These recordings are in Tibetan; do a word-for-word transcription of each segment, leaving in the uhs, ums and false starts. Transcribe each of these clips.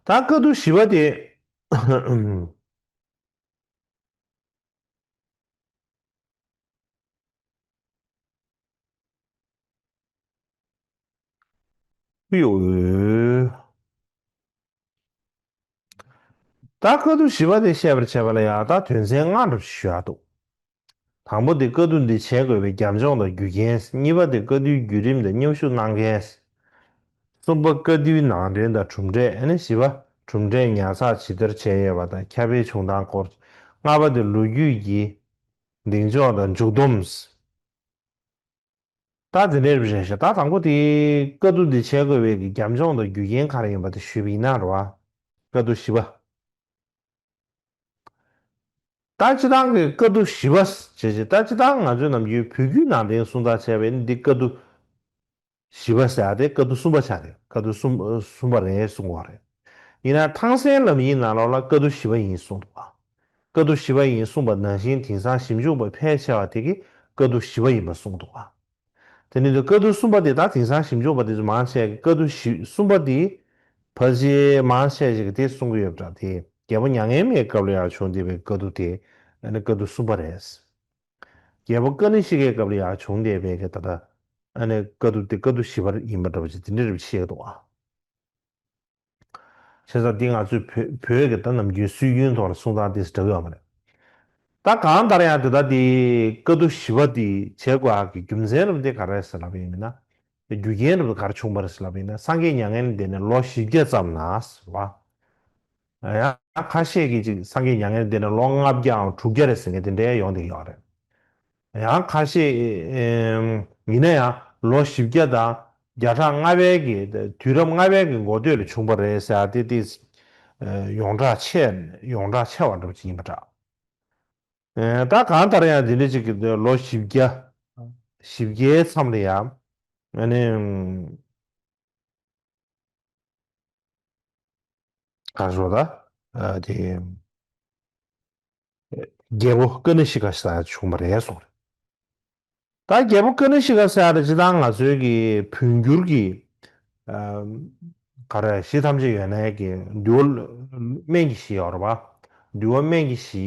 ད་བཀའ་བསྡུ་བཞི་པ་དེ། ཡོ། ད་བཀའ་བསྡུ་བཞི་པ་དེ་བཤད་པར་བྱ་བ་ལ་ཡང་ད་དོན་ཚན་ལྔ་འདྲ་ཞིག་ཡོད་འདུག་དང་པོ་དེ་བཀའ་བསྡུ་འདི་བྱེད་དགོས་པའི་རྒྱབ་ལྗོངས་དང་རྒྱུ་རྐྱེན། གཉིས་པ་དེ་བཀའ་བསྡུའི་བརྒྱུད་རིམ་དང་མཉམ་ཞུགས་གནང་མཁན། གསུམ་པ་བཀའ་བསྡུའི་ནང་དོན་དང་གྲུབ་འབྲས། ཨ་ནི་བཞི་པ་གྲུབ་འབྲས་ཉར་ཚགས་ཇི་ལྟར་བྱས་ཡོད་པ་དང་ཁྱབ་སྤེལ་བྱུང་སྟངས་སྐོར། ལྔ་པ་དེ་ལོ་རྒྱུས་ཀྱི་གདེང་འཇོག་དང་མཇུག་བསྡོམས། ད་དེ་འདྲ་རེད་ཤག་ད་དང་པོ་དེ་བཀའ་བསྡུ་འདི་བྱེད་དགོས་པའི་གི་རྒྱབ་ལྗོངས་དང་རྒྱུ་རྐྱེན་ག་རེ་ཡིན་པ་དེ་ཞུས་པ་ཡིན་ན་རེད་བ། བཀའ་བསྡུ་བཞི་པ། ད་སྤྱིར་བཏང་གི་བཀའ་བསྡུ་བཞི་པ་ཞེས་བྱས། ད་སྤྱིར་བཏང་ང་ཚོའི་ནམ་རྒྱུན་བོད་བརྒྱུད་ནང་བསྟན་སྲུང་ཐག་བཅད་པའི་འདི་བཀའ་བསྡུ་བཞི་པ་ཟེར་ཡ་དེ་བཀའ་བསྡུ་གསུམ་པ་ཆགས་རེད། བཀའ་བསྡུ་གསུམ་གསུམ་པ་རེད་གསུང་བ་རེད། ཡིན་ན་ཐང་སན་ལམ་ཡིག་ནང་ལོགས་ལ་བཀའ་བསྡུ་བཞི་པ་ཡིན་གསུངས་འདུག་བ། བཀའ་བསྡུ་བཞི་པ་ཡིན་གསུངས་པ་ནང་བཞིན་དེང་སང་ཞིབ་འཇུག་པ་ཕལ་ཆེ་བ་དེ་གིས་བཀའ་བསྡུ་བཞི་པ་ཡིན་པ་གསུངས་འདུག་བ། དེ་ནི་བཀའ་བསྡུ་གསུམ་པ་དེ་ད་དེང་སང་ཞིབ་འཇུག་པ་དེ་ཚོ་མང་ཆེ་གིས་བཀའ་བསྡུ་བཞི་གསུམ་པ་དེ་ཕལ་ཆེར་མང་ཆེ་ཞིག་གིས་དེ་གསུང་གི་ཡོད་པ་འདྲ། དེ་རྒྱལ་པོ་མྱ་ངན་མེད་སྐབས་ལ་ཡང་བྱུང་བསྡད་པའི་བཀའ་བསྡུ་དེ་ཨ་ནི་བཀའ་བསྡུ་གསུམ་པ་རེད། རྒྱལ་པོ་ཀ་ནི་ཤི་ཀའི་སྐབས་ལ་ཡང་བྱུང་བསྡད་པའི་གི་ད་ལྟ་ཨ་ནི་བཀའ་བསྡུ་དེ་བཀའ་བསྡུ་བཞི་པ་ཡིན་པ་འདྲ་བ་ཅིག་དེ་འདྲ་རེ་བཤད་འདུག་ཨ། བྱས་ཙང་འདི་ང་ཚོའི་བོད་བོད་ཀྱི་ད་ནམ་རྒྱུན་སྲོལ་རྒྱུན་ཐོག་ལ་གསུང་སྟངས་དེ་འདྲ་གི་ཡོད་མ་རེད། ད་གང་ལྟར་ཡང་དེ་ད་དེ་བཀའ་བསྡུ་བཞི་པ་དེ་བྱེད་དགོས་ཡག་གི་རྒྱུ་མཚན་རབ་དེ་ག་རེ་ཟེར་ལབ་ཡིན་ན། རྒྱུ་རྐྱེན་རབ་དེ་ག་རེ་བྱུང་བ་རེད་ཟེར་ལབ་ཡིན་ན། སངས་རྒྱས་མྱ་ངན་ལས་འདས་ནས་ལོ་བཞི་བརྒྱ་ཙམ་ན་ཟེར་བ། ཡང་ཁ་ཤས་ཀྱིས་ཅིག་སངས་རྒྱས་མྱ་ངན་ལས་འདས་ནས་ལོ་ལྔ་བརྒྱའམ་དྲུག་བརྒྱ་རེད་ཟེར་མཁན་དེ་འདྲ་ཡོང་བསྡད་ཡོད་རེད། ཡང་ཁ་ཤས་ཨེམ། ཡིན་ན་ཡང་ལོ་བཞི་བརྒྱ་དང་བརྒྱ་ཕྲག་ལྔ་པའི་གི་དུས་རབས་ལྔ་པའི་གི་འགོ་སྟོད་ལ་བྱུང་བ་རེད་ཟེར་ཡ་དེ་དེ་ཨེ་ཡོངས་གྲགས་ཆེ་ཡོངས་གྲགས་ཆེ་བ་འདྲ་པོ་ཅིག་ཡིན་པ་འདྲ། ཨེ་ད་གང་ལྟར་ཡང་དེ་འདྲ་ཅིག་གི་ལོ་བཞི་བརྒྱ་བཞི་བརྒྱའི་མཚམས་ལ་ཡང་ཨ་ནི། ག་རེ་ཟེར་ད། ཨ་དེ། རྒྱལ་པོ་ཀ་ནི་ཤི་ཀ་ཟེར་ཡ་བྱུང་བ་རེད་གསུངས་རེད། ད་རྒྱལ་པོ་ཀ་ནི་ཤི་ཀ་ཟེར་ཡ་དེ་སྤྱིར་བཏང་ང་ཚོའི་གི་བོད་འགྱུར་གྱི་ཨ་ག་རེ་གཞི་ཐམས་ཅད་ཡོད་ནའི་གི་འདུལ་བ་སྨན་གྱི་གཞི་ཡོད་རེད་པ། འདུལ་བ་སྨན་གྱི་གཞི་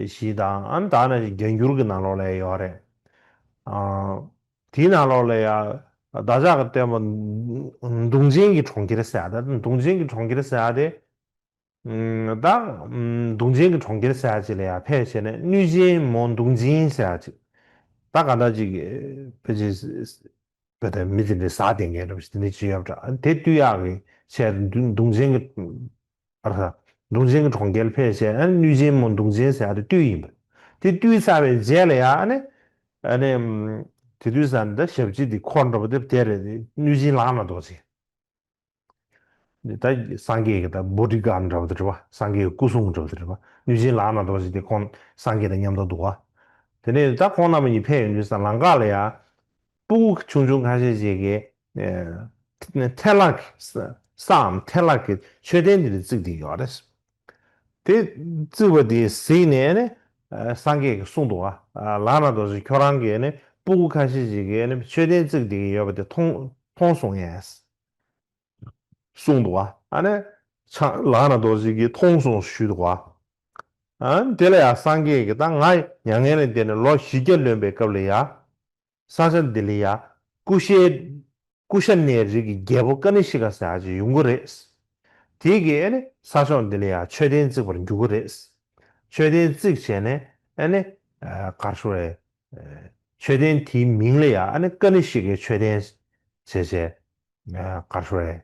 གཞི་དང་ཨ་ནི་ད་ནི་རྒྱ་འགྱུར་གྱི་ནང་ལོགས་ལ་ཡོད་རེད། ཨ། དེའི་ནང་ལོགས་ལ་ཡ་བདག་ཅག་གི་སྟོན་པ་གདུང་ཅན་གྱི་གྲོང་ཁྱེར་ཟེར་ཡ་ད་གདུང་ཅན་གྱི་གྲོང་ཁྱེར་ཟེར་ཡ་དེ། ད་གདུང་ཅན་གྱི་གྲོང་ཁྱེར་ཟེར་ཡ་ཅིག་ལ་ཡ་ཕལ་ཆེར་ནས་གནོད་སྦྱིན་མོ་གདུང་ཅན་ཟེར་ཡ་ཅིག་ད་ག་འདྲ་ཅིག་ཕལ་ཆེར་བོད་དང་མི་དེ་འདྲའི་ཟ་བསྡད་མཁན་འདྲ་པོ་ཞིག་དེ་འདྲ་ཅིག་ཡོད་པ་འདྲ། དེ་བཏུལ་ཡག་གི་ཆེད་དུ་གདུང་ཅན་གྱི་ཨ་ར་གདུང་ཅན་གྱི་གྲོང་ཁྱེར་ཕལ་ཆེར་ཨ་ནི་གནོད་སྦྱིན་མོ་གདུང་ཅན་ཟེར་ཡ་དེ་བཏུལ་ཡིན་པ། དེ་བཏུལ་ཚར་བའི་རྗེས་ལ་ཡ་ཨ་ནི་ཨ་ནི་དེ་དུས་ས་ནི་ད་ཞབས་ཕྱི་དེ་འཁོར་འདྲ་པོ་དེ་དེ་རེད། གནོད་སྦྱིན་ལག་ན་རྡོ་རྗེ། འདི་ད་སངས་རྒྱས་ཀྱི་ད་བོ་ཌི་གཱཌ་འདྲ་པོ་དེ་རེད་པ། སངས་རྒྱས་ཀྱི་སྐུ་སྲུང་འདྲ་པོ་དེ་རེད་པ། གནོད་སྦྱིན་ལག་ན་རྡོ་རྗེ་དེ་ཁོང་སངས་རྒྱས་དང་མཉམ་དུ་འདུག་པ། དེ་ནས་ད་ཁོང་རྣམ་པ་གཉིས་ཕེབས་ཡོང་དུས་ས་ལམ་ཁ་ལ་ཡ། སྤུ་གུ་ཆུང་ཆུང་ཁ་ཤས་ཤིག་གིས་ཨེ་ཐལ་ལག་གི་ས་སའམ་ཐལ་ལག་གི་མཆོད་རྟེན་དེ་འདྲ་བརྩིགས་བསྡད་ཡོད་རེད། དེ་བརྩིགས་པ་དེ་གཟིགས་ནས་ནི་ཨ་སངས་རྒྱས་ཀྱིས་གསུངས་འདུག་པ། ཨ་ལག་ན་རྡོ་རྗེ་ཁྱོད་རང་གིས་ནི་སྤུ་གུ་ཁ་ཤས་ཤིག་གིས་ནི་མཆོད་རྟེན་བརྩིགས་བསྡད་ཀྱི་ཡོད་པ་དེ་མཐོང་མཐོང་སོང་ངས་གསུངས་འདུག་པ། ཨ་ནི་ཆ་ལག་ན་རྡོ་རྗེ་གིས་མཐོང་སོང་ཞུས་འདུག་པ། ཨ་དེ་ལ་ཡང་སངས་རྒྱས་ཀྱིས་ད་ང་མྱ་ངན་ལས་འདས་ནས་ལོ་བཞི་བརྒྱ་ལོན་པའི་སྐབས་ལ་ཡ། ས་ཆ་འདི་ལ་ཡ། ཀུ་ཤའི། ཀུ་ཤ་ནའི་རིགས་ཀྱི་རྒྱལ་པོ་ཀ་ནི་ཤི་ཀ་ཟེར་ཡ་ཅིག་ཡོང་གི་རེད། དེ་གིས་ཨ་ནི་ས་ཕྱོགས་འདི་ལ་ཡ་མཆོད་རྟེན་བརྩིགས་པར་འགྱུར་གི་རེད། མཆོད་རྟེན་བརྩིགས་བྱས་ནས་ཨ་ནི། ཨ་ག་རེ་ཞུ་དགོས་རེད། མཆོད་རྟེན་དེའི་མིང་ལ་ཡ་ཨ་ནི་ཀ་ནི་ཤི་ཀའི་མཆོད་རྟེན་བྱས་བྱས། ག་རེ་ཞུ་དགོས་རེད།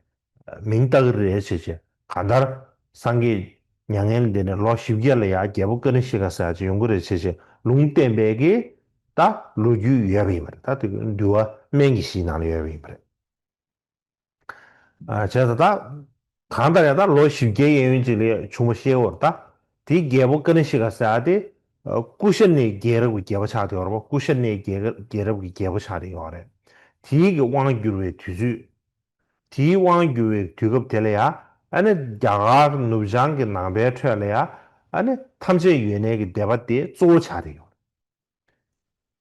མིང་བཏགས་ཀྱི་རེད་བྱས་བྱས། གང་ལྟར་སངས་རྒྱས་མྱ་ངན་ལས་འདས་ནས་ལོ་བཞི་བརྒྱ་ལ་ཡ་རྒྱལ་པོ་ཀ་ནི་ཤི་ཀ་ཟེར་ཡ་ཅིག་ཡོང་གི་རེད་བྱས་བྱས་ལུང་བསྟན་པའི་གི་ད་ལོ་རྒྱུས་ཡོད་པ་ཡིན་པ་རེད། ད་དེ་འདུལ་བ་སྨན་གྱི་གཞིའི་ནང་ལ་ཡོད་པ་ཡིན་པ་རེད། ཨ་བྱས་ཙང་ད་གང་ལྟར་ཡང་ད་ལོ་བཞི་བརྒྱའི་གཡས་གཡོན་ཅིག་ལ་བྱུང་བ་ཤེས་འོར་ད། དེའི་རྒྱལ་པོ་ཀ་ནི་ཤི་ཀ་ཟེར་ཡ་དེ་ཀུ་ཤ་ནའི་རྒྱལ་རབས་ཀྱི་རྒྱལ་པོ་ཆགས་བསྡད་ཡོད་རེད་པ། ཀུ་ཤ་ནའི་རྒྱལ་རྒྱལ་རབས་ཀྱི་རྒྱལ་པོ་ཆགས་བསྡད་ཡོད་རེད། དེའི་གི་དབང་བསྒྱུར་བའི་དུས་ཚོད། དེའི་དབང་བསྒྱུར་བའི་དུས་སྐབས་དེ་ལ་ཡ་ཨ་ནི་རྒྱ་གར་ནུབ་བྱང་གི་ནང་པའི་ཁྲོད་ལ་ཡ་ཨ་ནི་ཐམས་ཅད་ཡོད་གནས་ཀྱི་སྡེ་པ་དེ་གཙོ་བོ་ཆགས་བསྡད་ཡོད་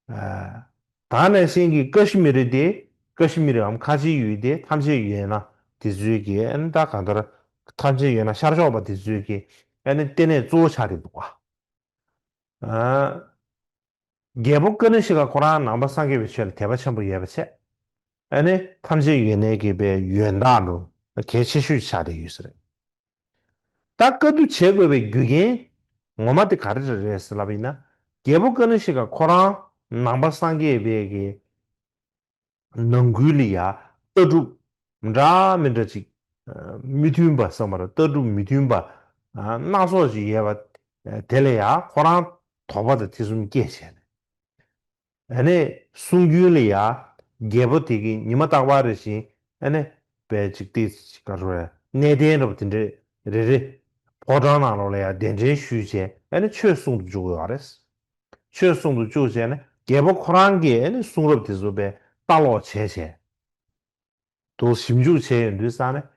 རེད། ཨ་ད་ནང་བཞིན་གྱི་ཀ་ཤི་མིར་དེ་ཀ་ཤི་མིར་འམ་ཁ་ཆེའི་ཡུལ་དེ་ཐམས་ཅད་ཡོད་ན་དེ་ཚོའི་གི་ཨ་ནི་ད་གང་ལྟར་ ཐམས་ཅད་ཡོད་ན་ཤར་ཕྱོགས་པ་དེ་ཚོའི་གི་ཨ་ནི་ལྟེ་གནས་གཙོ་བོ་ཆགས་ཀྱི་འདུག་བ། ཨ། རྒྱལ་པོ་ཀ་ཎི་ཤི་ཀ་ཁོ་རང་ནང་པ་སངས་རྒྱས་པའི་ཆོས་ལ་དད་པ་ཆེན་པོ་ཡོད་པ་བྱས། ཨ་ནི་ཐམས་ཅད་ཡོད་གནས་ཀྱི་པའི་ཡོན་བདག་ལོ་གལ་ཆེ་ཤོས་ཆགས་བསྡད་ཡོད་ས་རེད། ད་བཀའ་བསྡུ་བྱེད་དགོས་པའི་རྒྱུ་རྐྱེན་ངོ་མ་དེ་ག་རེ་རེད་ཟེར་ལབ་པ་ཡིན་ན། རྒྱལ་པོ་ཀ་ཎི་ཤི་ཀ་ཁོ་རང་ནང་པ་སངས་རྒྱས་པའི་གི་ནང་ཁུལ་ལ་ཡ་ལྟ་གྲུབ་འདྲ་མི་འདྲ་ཅིག་མི་མཐུན་པ་བསམ་པར་ལྟ་གྲུབ་མི་མཐུན་པ་སྣ་ཚོགས་ཅིག་ཡོད་པ་དེ་ལ་ཡ་ཁོ་རང་དོགས་པ་དང་ཐེ་ཚོམ་སྐྱེས་བྱས་ནས། ཨ་ནི་གསུང་རྒྱུན་ལ་ཡ་རྒྱལ་པོ་དེ་གི་ཉི་མ་རྟག་པར་རེ་བཞིན་ཨ་ནི་པའི་ཅིག་ཏི་ཅིག་ག་རེ་གནས་བརྟན་འདྲ་པོ་དེ་འདྲའི་རེ་རེ་ཕོ་བྲང་ནང་ལོགས་ལ་ཡ་གདན་འདྲེན་ཞུས་བྱས་ཨ་ནི་ཆོས་གསུང་དུ་འཇུག་ཡོད་རེད། ཆོས་གསུང་དུ་བཅུག་བྱས་ནས་རྒྱལ་པོ་ཁོ་རང་གིས་ཨ་ནི་གསུང་རབ་དེ་ཚོ་པའི་ལྟ་ཀློག་བྱས་བྱས། དུ་ཞིབ་འཇུག་བྱས་ཡོང་དུས་ཙང་ནས།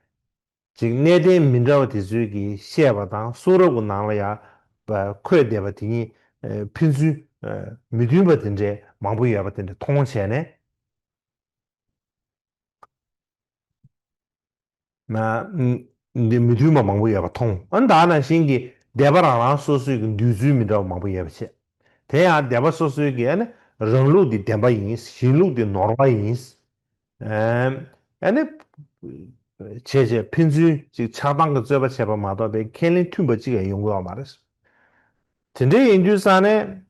ཅིག་གནས་བརྟན་མི་འདྲ་བ་དེ་ཚོས་ཀྱིས་བཤད་པ་དང་གསུང་རབ་ཀྱི་ནང་ལ་ཡང་འཁོད་བསྡད་པ་དེ་གཉིས་ཕན་ཚུན་མི་མཐུན་པ་དེ་འདྲས་མང་པོ་ཡོད་པ་དེ་འདྲས་མཐོང་བྱས་ནས། ན། འདི་མི་མཐུན་པ་མང་པོ་ཡོད་པ་མཐོང་། ཨ་ནི་ད་ནང་བཞིན་གྱི་སྡེ་པ་རང་རང་སོ་སོའི་གི་འདོད་ཚུལ་མི་འདྲ་བ་མང་པོ་ཡོད་པ་བྱས། དེ་ཡང་སྡེ་པ་སོ་སོའི་གི་ཨ་ནི་རང་ལུགས་འདི་བདེན་པ་ཡིན། གཞན་ལུགས་འདི་ནོར་བ་ཡིན། ཨ་ནི་བྱས་བྱས་ཕན་ཚུན་ཅིག་ཆགས་སྡང་གི་རྩོད་པ་བྱས་པ་མ་གཏོགས་པའི་ཁས་ལེན་མཐུན་པ་ཅིག་ཡང་ཡོང་གི་ཡོད་མ་རེད། དེ་འདྲ་ཡིན་དུས་ཙང་ནས།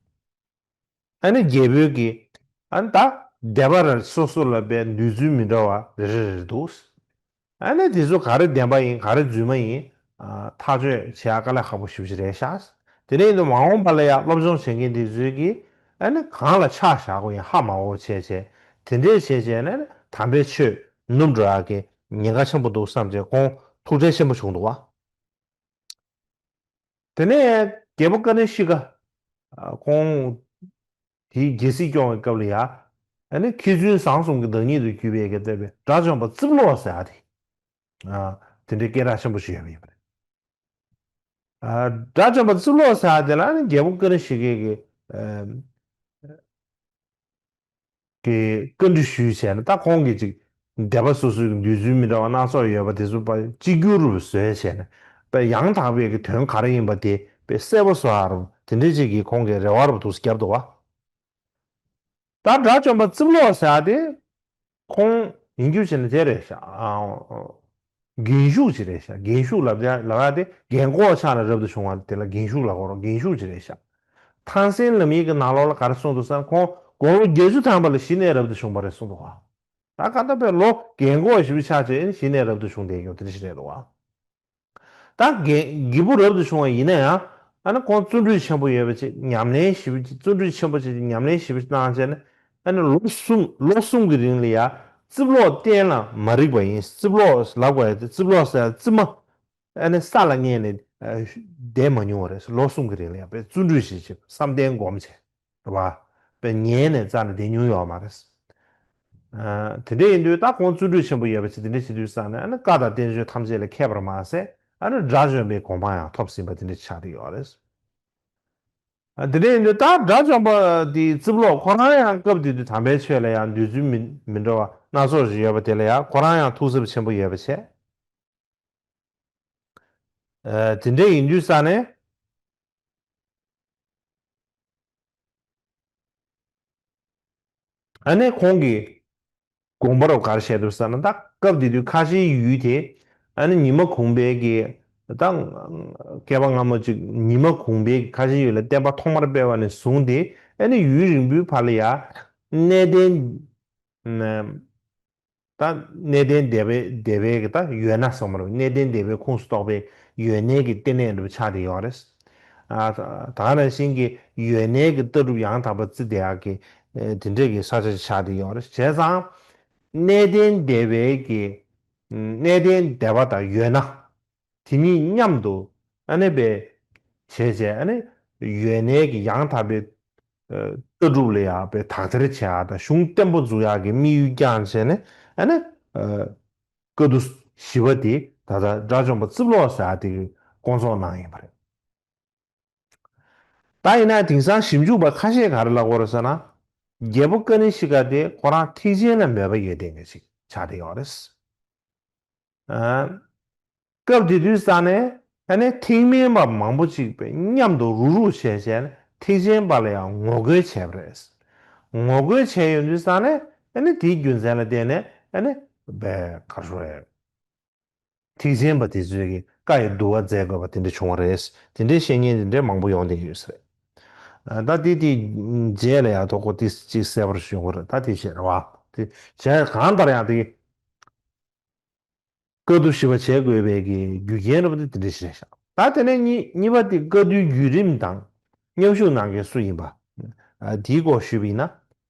ཨ་ནི་རྒྱལ་པོས་ཀྱིས་ཨ་ནི་ད་སྡེ་པ་ར་སོ་སོ་ལ་པའི་འདོད་ཚུལ་མི་འདྲ་བ་རེ་རེ་རེ་འདུག་ཨ་ནི་དེ་ཚོ་ག་རེ་བདེན་པ་ཡིན་ག་རེ་རྫུན་མ་ཡིན་ཐག་གཅོད་བྱེད་ཡ་དཀའ་ལས་ཁག་པོ་ཞེ་པོ་ཅིག་རེད་ཤག་དེ་ནས་ཡིན་དུས་མ་འོངས་པ་ལ་ཡ་སློབ་སྦྱོང་བྱེད་མཁན་དེ་ཚོས་ཀྱིས་ཨ་ནི་གང་ལ་ཆ་བཞག་དགོས་ཡིན་ཧ་མ་གོ་བྱས་བྱས་དེ་འདྲས་བྱས་བྱས་ནས་དམ་པའི་ཆོས་ནུབ་འགྲོ་ཡ་གི་ཉེན་ཁ་ཆེན་པོ་འདུག་བསམ་བྱས་ཁོང་ཐུགས་ཁྲལ་ཆེན་པོ་བྱུང་འདུག་བ། དེ་ནས་རྒྱལ་པོ་ཀ་ཎི་ཤི་ཀ་ཁོང་དེའི་རྒྱལ་སྲིད་སྐྱོང་བའི་སྐབས་ལ་ཡ། ཨ་ནི་མཁས་བཙུན་བཟང་གསུམ་གྱི་བདག་ཉིད་དུ་གྱུར་པའི་གི་བསྟན་པའི་དགྲ་བཅོམ་པ་རྩིབ་ལོག་ཟེར་ཡ་དེ། དེ་འདྲའི་སྐད་གྲགས་ཆེན་པོ་ཞིག་ཡོད་པ་ཡིན་པ་རེད། དགྲ་བཅོམ་པ་རྩིབ་ལོག་ཟེར་ཡ་དེ་ལ་ཨ་ནི་རྒྱལ་པོ་ཀ་ཎི་ཤི་ཀའི་གི་གི་བཀའ་འདྲི་ཞུས་བྱས་ན་ད་ཁོང་གིས་ཅིག་སྡེ་པ་སོ་སོའི་འདོད་ཚུལ་མི་འདྲ་བ་སྣ་ཚོགས་ཡོད་པ་དེ་ཚོ་ཕར་གཅིག་གྱུར་རུ་བཟོས་བྱས་ནས་པའི་ཡང་དག་པའི་གི་དོན་ག་རེ་ཡིན་པ་དེ་པའི་གསལ་པོ་བཟོ་ཡ་རུ་དེ་འདྲའི་ཅིག་གི་ཁོང་གིས་རེ་བ་རུ་འདུག་བརྒྱབ་འདུག་བ། ད་དགྲ་བཅོམ་པ་རྩིབ་ལོག་ཟེར་ཡ་དེ་ཁོང་ཡིན་རྒྱུ་བྱས་ན་དེ་རེད་ཤག་རྒན་ཤོས་ཅིག་རེད་ཤག་རྒན་ཤོས་ལབ་ཡ་ལབ་ཡ་དེ་རྒན་གོག་ཆགས་ན་རབ་ཏུ་བྱུང་བ་དེ་ལ་རྒན་ཤོས་ལབ་དགོས་རེད། རྒན་ཤོས་ཅིག་རེད་ཤག་ཐང་སན་ལམ་ཡིག་གི་ནང་ལོགས་ལ་ག་རེ་གསུངས་འདུག་ཟེར་ན་ཁོང་དགུང་ལོ་བརྒྱད་ཅུ་ཐམ་པ་ལ་གཞི་ནས་རབ་ཏུ་བྱུང་བ་རེད་གསུངས་འདུག་ག་ད་ག་ད་པའི་ལོ་རྒན་གོག་ཞིག་ཆགས་བྱས་གཞི་ནས་རབ་ཏུ་བྱུང་བསྡད་ཡོད་དེ་འདྲ་ཞིག་རེད་འདུག་ག་ད་རྒན་རྒད་པོ་རབ་ཏུ་བྱུང་བ་ཡིན་ན་ཡང་ཨ་ནི་ཁོང་བརྩོན་འགྲུས་ཆེན་པོ་ཡོད་པ་ཅིག་ཉམས་ལེན་ཞིབ་བརྩོན་འགྲུས་ཆེན་པོ་ཅིག་ཉམས་ལེན་ཞིབ་གནང་བྱས་ནས་ཨ་ནི་ལོ་གསུམ་ལོ་གསུམ་གྱི་རིང་ལ་ཡ་རྩིབ་ལོག་གཏན་ལ་མ་རིག་པ་ཡིན། རྩིབ་ལོག་ལབ་དགོས་ཡ་དེ་རྩིབ་ལོག་ཟེར་ཡ་རྩིབ་མ་ཨ་ནི་ས་ལ་ཉལ་ནས་བསྡད་མ་མྱོང་བ་རེད། ལོ་གསུམ་གྱི་རིང་ལ་ཡ་དཔེ་བརྩོན་འགྲུས་ཞིག་བྱེད་བསམ་གཏན་སྒོམ་བྱས། རེད་བ། དཔེ་ཉལ་ནས་རྩ་ནས་བསྡད་མྱོང་ཡོད་མ་རེད། ཨ། དེ་འདྲ་ཡིན་དུས་ད་ཁོང་བརྩོན་འགྲུས་ཆེན་པོ་ཡོད་པ་ཅིག་དེ་འདྲ་བྱེད་དུས་ཙང་ནས་ཨ་ནི་བཀའ་དང་བསྟན་བཅོས་ཐམས་ཅད་ལ་མཁས་པར་མ་ཟད་ཨ་ནི་དགྲ་བཅོམ་པའི་གོ་འཕང་ཡང་ཐོབ་ཟིན་པ་དེ་འདྲ་ཆགས་ཀྱི་ཡོད་རེད། ཨ། དེ་འདྲ་ཡིན་དུས་ད་དགྲ་བཅོམ་པ་དེའི་རྩིབ་ལོག་ཁོ་རང་ཡང་སྐབས་དེ་དུས་དམ་པའི་ཆོས་ལ་ཡང་འདོད་ཚུལ་མི་མི་འདྲ་བ་སྣ་ཚོགས་ཤིག་ཡོད་པ་དེ་ལ་ཡང་ཁོ་རང་ཡང་ཐུགས་འཚབ་ཆེན་པོ་ཡོད་པ་བྱས། ཨ། དེ་འདྲ་ཡིན་དུས་ཙང་ནས། ཨ་ནི་ཁོང་གིས་དགོངས་པ་རུ་ག་རེ་བཤད་འདུག་ཟེར་ན། ད་སྐབས་དེ་དུས་ཁ་ཆེའི་ཡུལ་དེ་ཨ་ནི་ཉི་མ་གུང་པའི་གི་ད་བསྐལ་པ་སྔ་མོ་ཅིག་ཉི་མ་གུང་པའི་ཁ་ཆེའི་ཡུལ་ལ་བསྟན་པ་ཐོག་མར་སྤེལ་བ་ནས་བཟུང་སྟེ་ཨ་ནི་ཡུན་རིང་པོའི་བར་ལ་ཡ་གནས་བརྟན་ད་གནས་བརྟན་སྡེ་པའི་སྡེ་པའི་གི་ད་ཡོད་ན་བསམ་པ་རེད། གནས་བརྟན་སྡེ་པའི་ཁོངས་སུ་གཏོགས་པའི་ཡོད་གནས་ཀྱི་ལྟེ་གནས་འདྲ་པོ་ཆགས་བསྡད་ཡོད་རེད། ཨ། ད་ག་ནང་བཞིན་གྱི་ཡོད་གནས་ཀྱི་ལྟ་གྲུབ་ཡང་དག་པ་བརྩི་བསྡད་ཡག་གི་དེ་འདྲས་ཀྱི་ས་ཆ་ཆགས་བསྡད་ཡོད་རེད། བྱས་ཙང་གནས་བརྟན་སྡེ་པའི་གི་གནས་བརྟན་སྡེ་པ་དང་ཡོད་ན། དེ་གཉིས་མཉམ་དུ་ཨ་ནི་པའི་བྱས་བྱས་ཨ་ནི་ཡོད་གནས་ཀྱི་ཡང་དག་པའི་ལྟ་གྲུབ་ལ་ཡང་པའི་དག་ཐེར་བྱེད་ཡག་དང་གཞུང་བརྟན་པོ་འཛུགས་ཡག་གི་དམིགས་ཡུལ་བསྐྱངས་བྱས་ནས་ཨ་ནི་བཀའ་བསྡུ་བཞི་པ་དེ་ད་ལྟ་དགྲ་བཅོམ་པ་རྩིབ་ལོག་ཟེར་ཡག་དེ་གི་བསྐོང་ཚོགས་གནང་ཡིན་པ་རེད། ད་ཡིན་ན་དེང་སང་ཞིབ་འཇུག་པ་ཁ་ཤས་ག་རེ་ལབ་ཀྱི་ཡོད་རེད་ཟེར་ན། རྒྱལ་པོ་ཀ་ཎི་ཤི་ཀ་དེ་ཁོ་རང་ཐེག་ཆེན་ལ་མོས་པ་ཡོད་མཁན་ཅིག་ཆགས་བསྡད་ཡོད་རེད། ཨ། སྐབས་དེ་དུས་ས་ནས་ཨ་ནི་ཐེག་དམན་པ་མང་པོ་ཅིག་པའི་མཉམ་དུ་རུག་རུག་བྱས་བྱས་ནས་ཐེག་ཆེན་པ་ལ་ཡང་ངོ་རྒོལ་བྱས་པ་རེད། ངོ་རྒོལ་བྱས་ཡོང་དུས་ས་ནས་ཨ་ནི་དེའི་རྒྱུ་མཚན་ལ་བརྟེན་ནས་ཨ་ནི་བའི་གར་ཤོར་རེད། ཐེག་ཆེན་པ་དེ་ཚོས་ཀྱི་བཀའ་ཡི་བསྡུ་བ་མཛད་དགོས་པ་དེ་འདྲ་བྱུང་བ་རེད། དེ་འདྲའི་བཤད་མཁན་དེ་འདྲའི་མང་པོ་ཡོང་བསྡད་ཡོད་ས་རེད། ད་དེ་དེ་རྗེས་ལ་ཡང་ཐོག་ཁོ་དེ་ཅིག་གསལ་པོར་ཞུ་དགོས་རེད། ད་དེ་བྱས་རེད་བ། དེ་བྱས་གང་ལྟར་ཡང་དེ་བཀའ་བསྡུ་ཞིབ་པ་བྱེད་དགོས་པའི་གི་རྒྱུ་རྐྱེན་རེད་པ་དེ་དེ་འདྲ་ཞིག་རེད་ཤག་ད་དེ་ནས་གཉིས་གཉིས་པ་དེ་བཀའ་བསྡུའི་བརྒྱུད་རིམ་དང་མཉམ་ཞུགས་གནང་མཁན་སུ་ཡིན་པ། དེའི་སྐོར་ཞུས་པ་ཡིན་ན།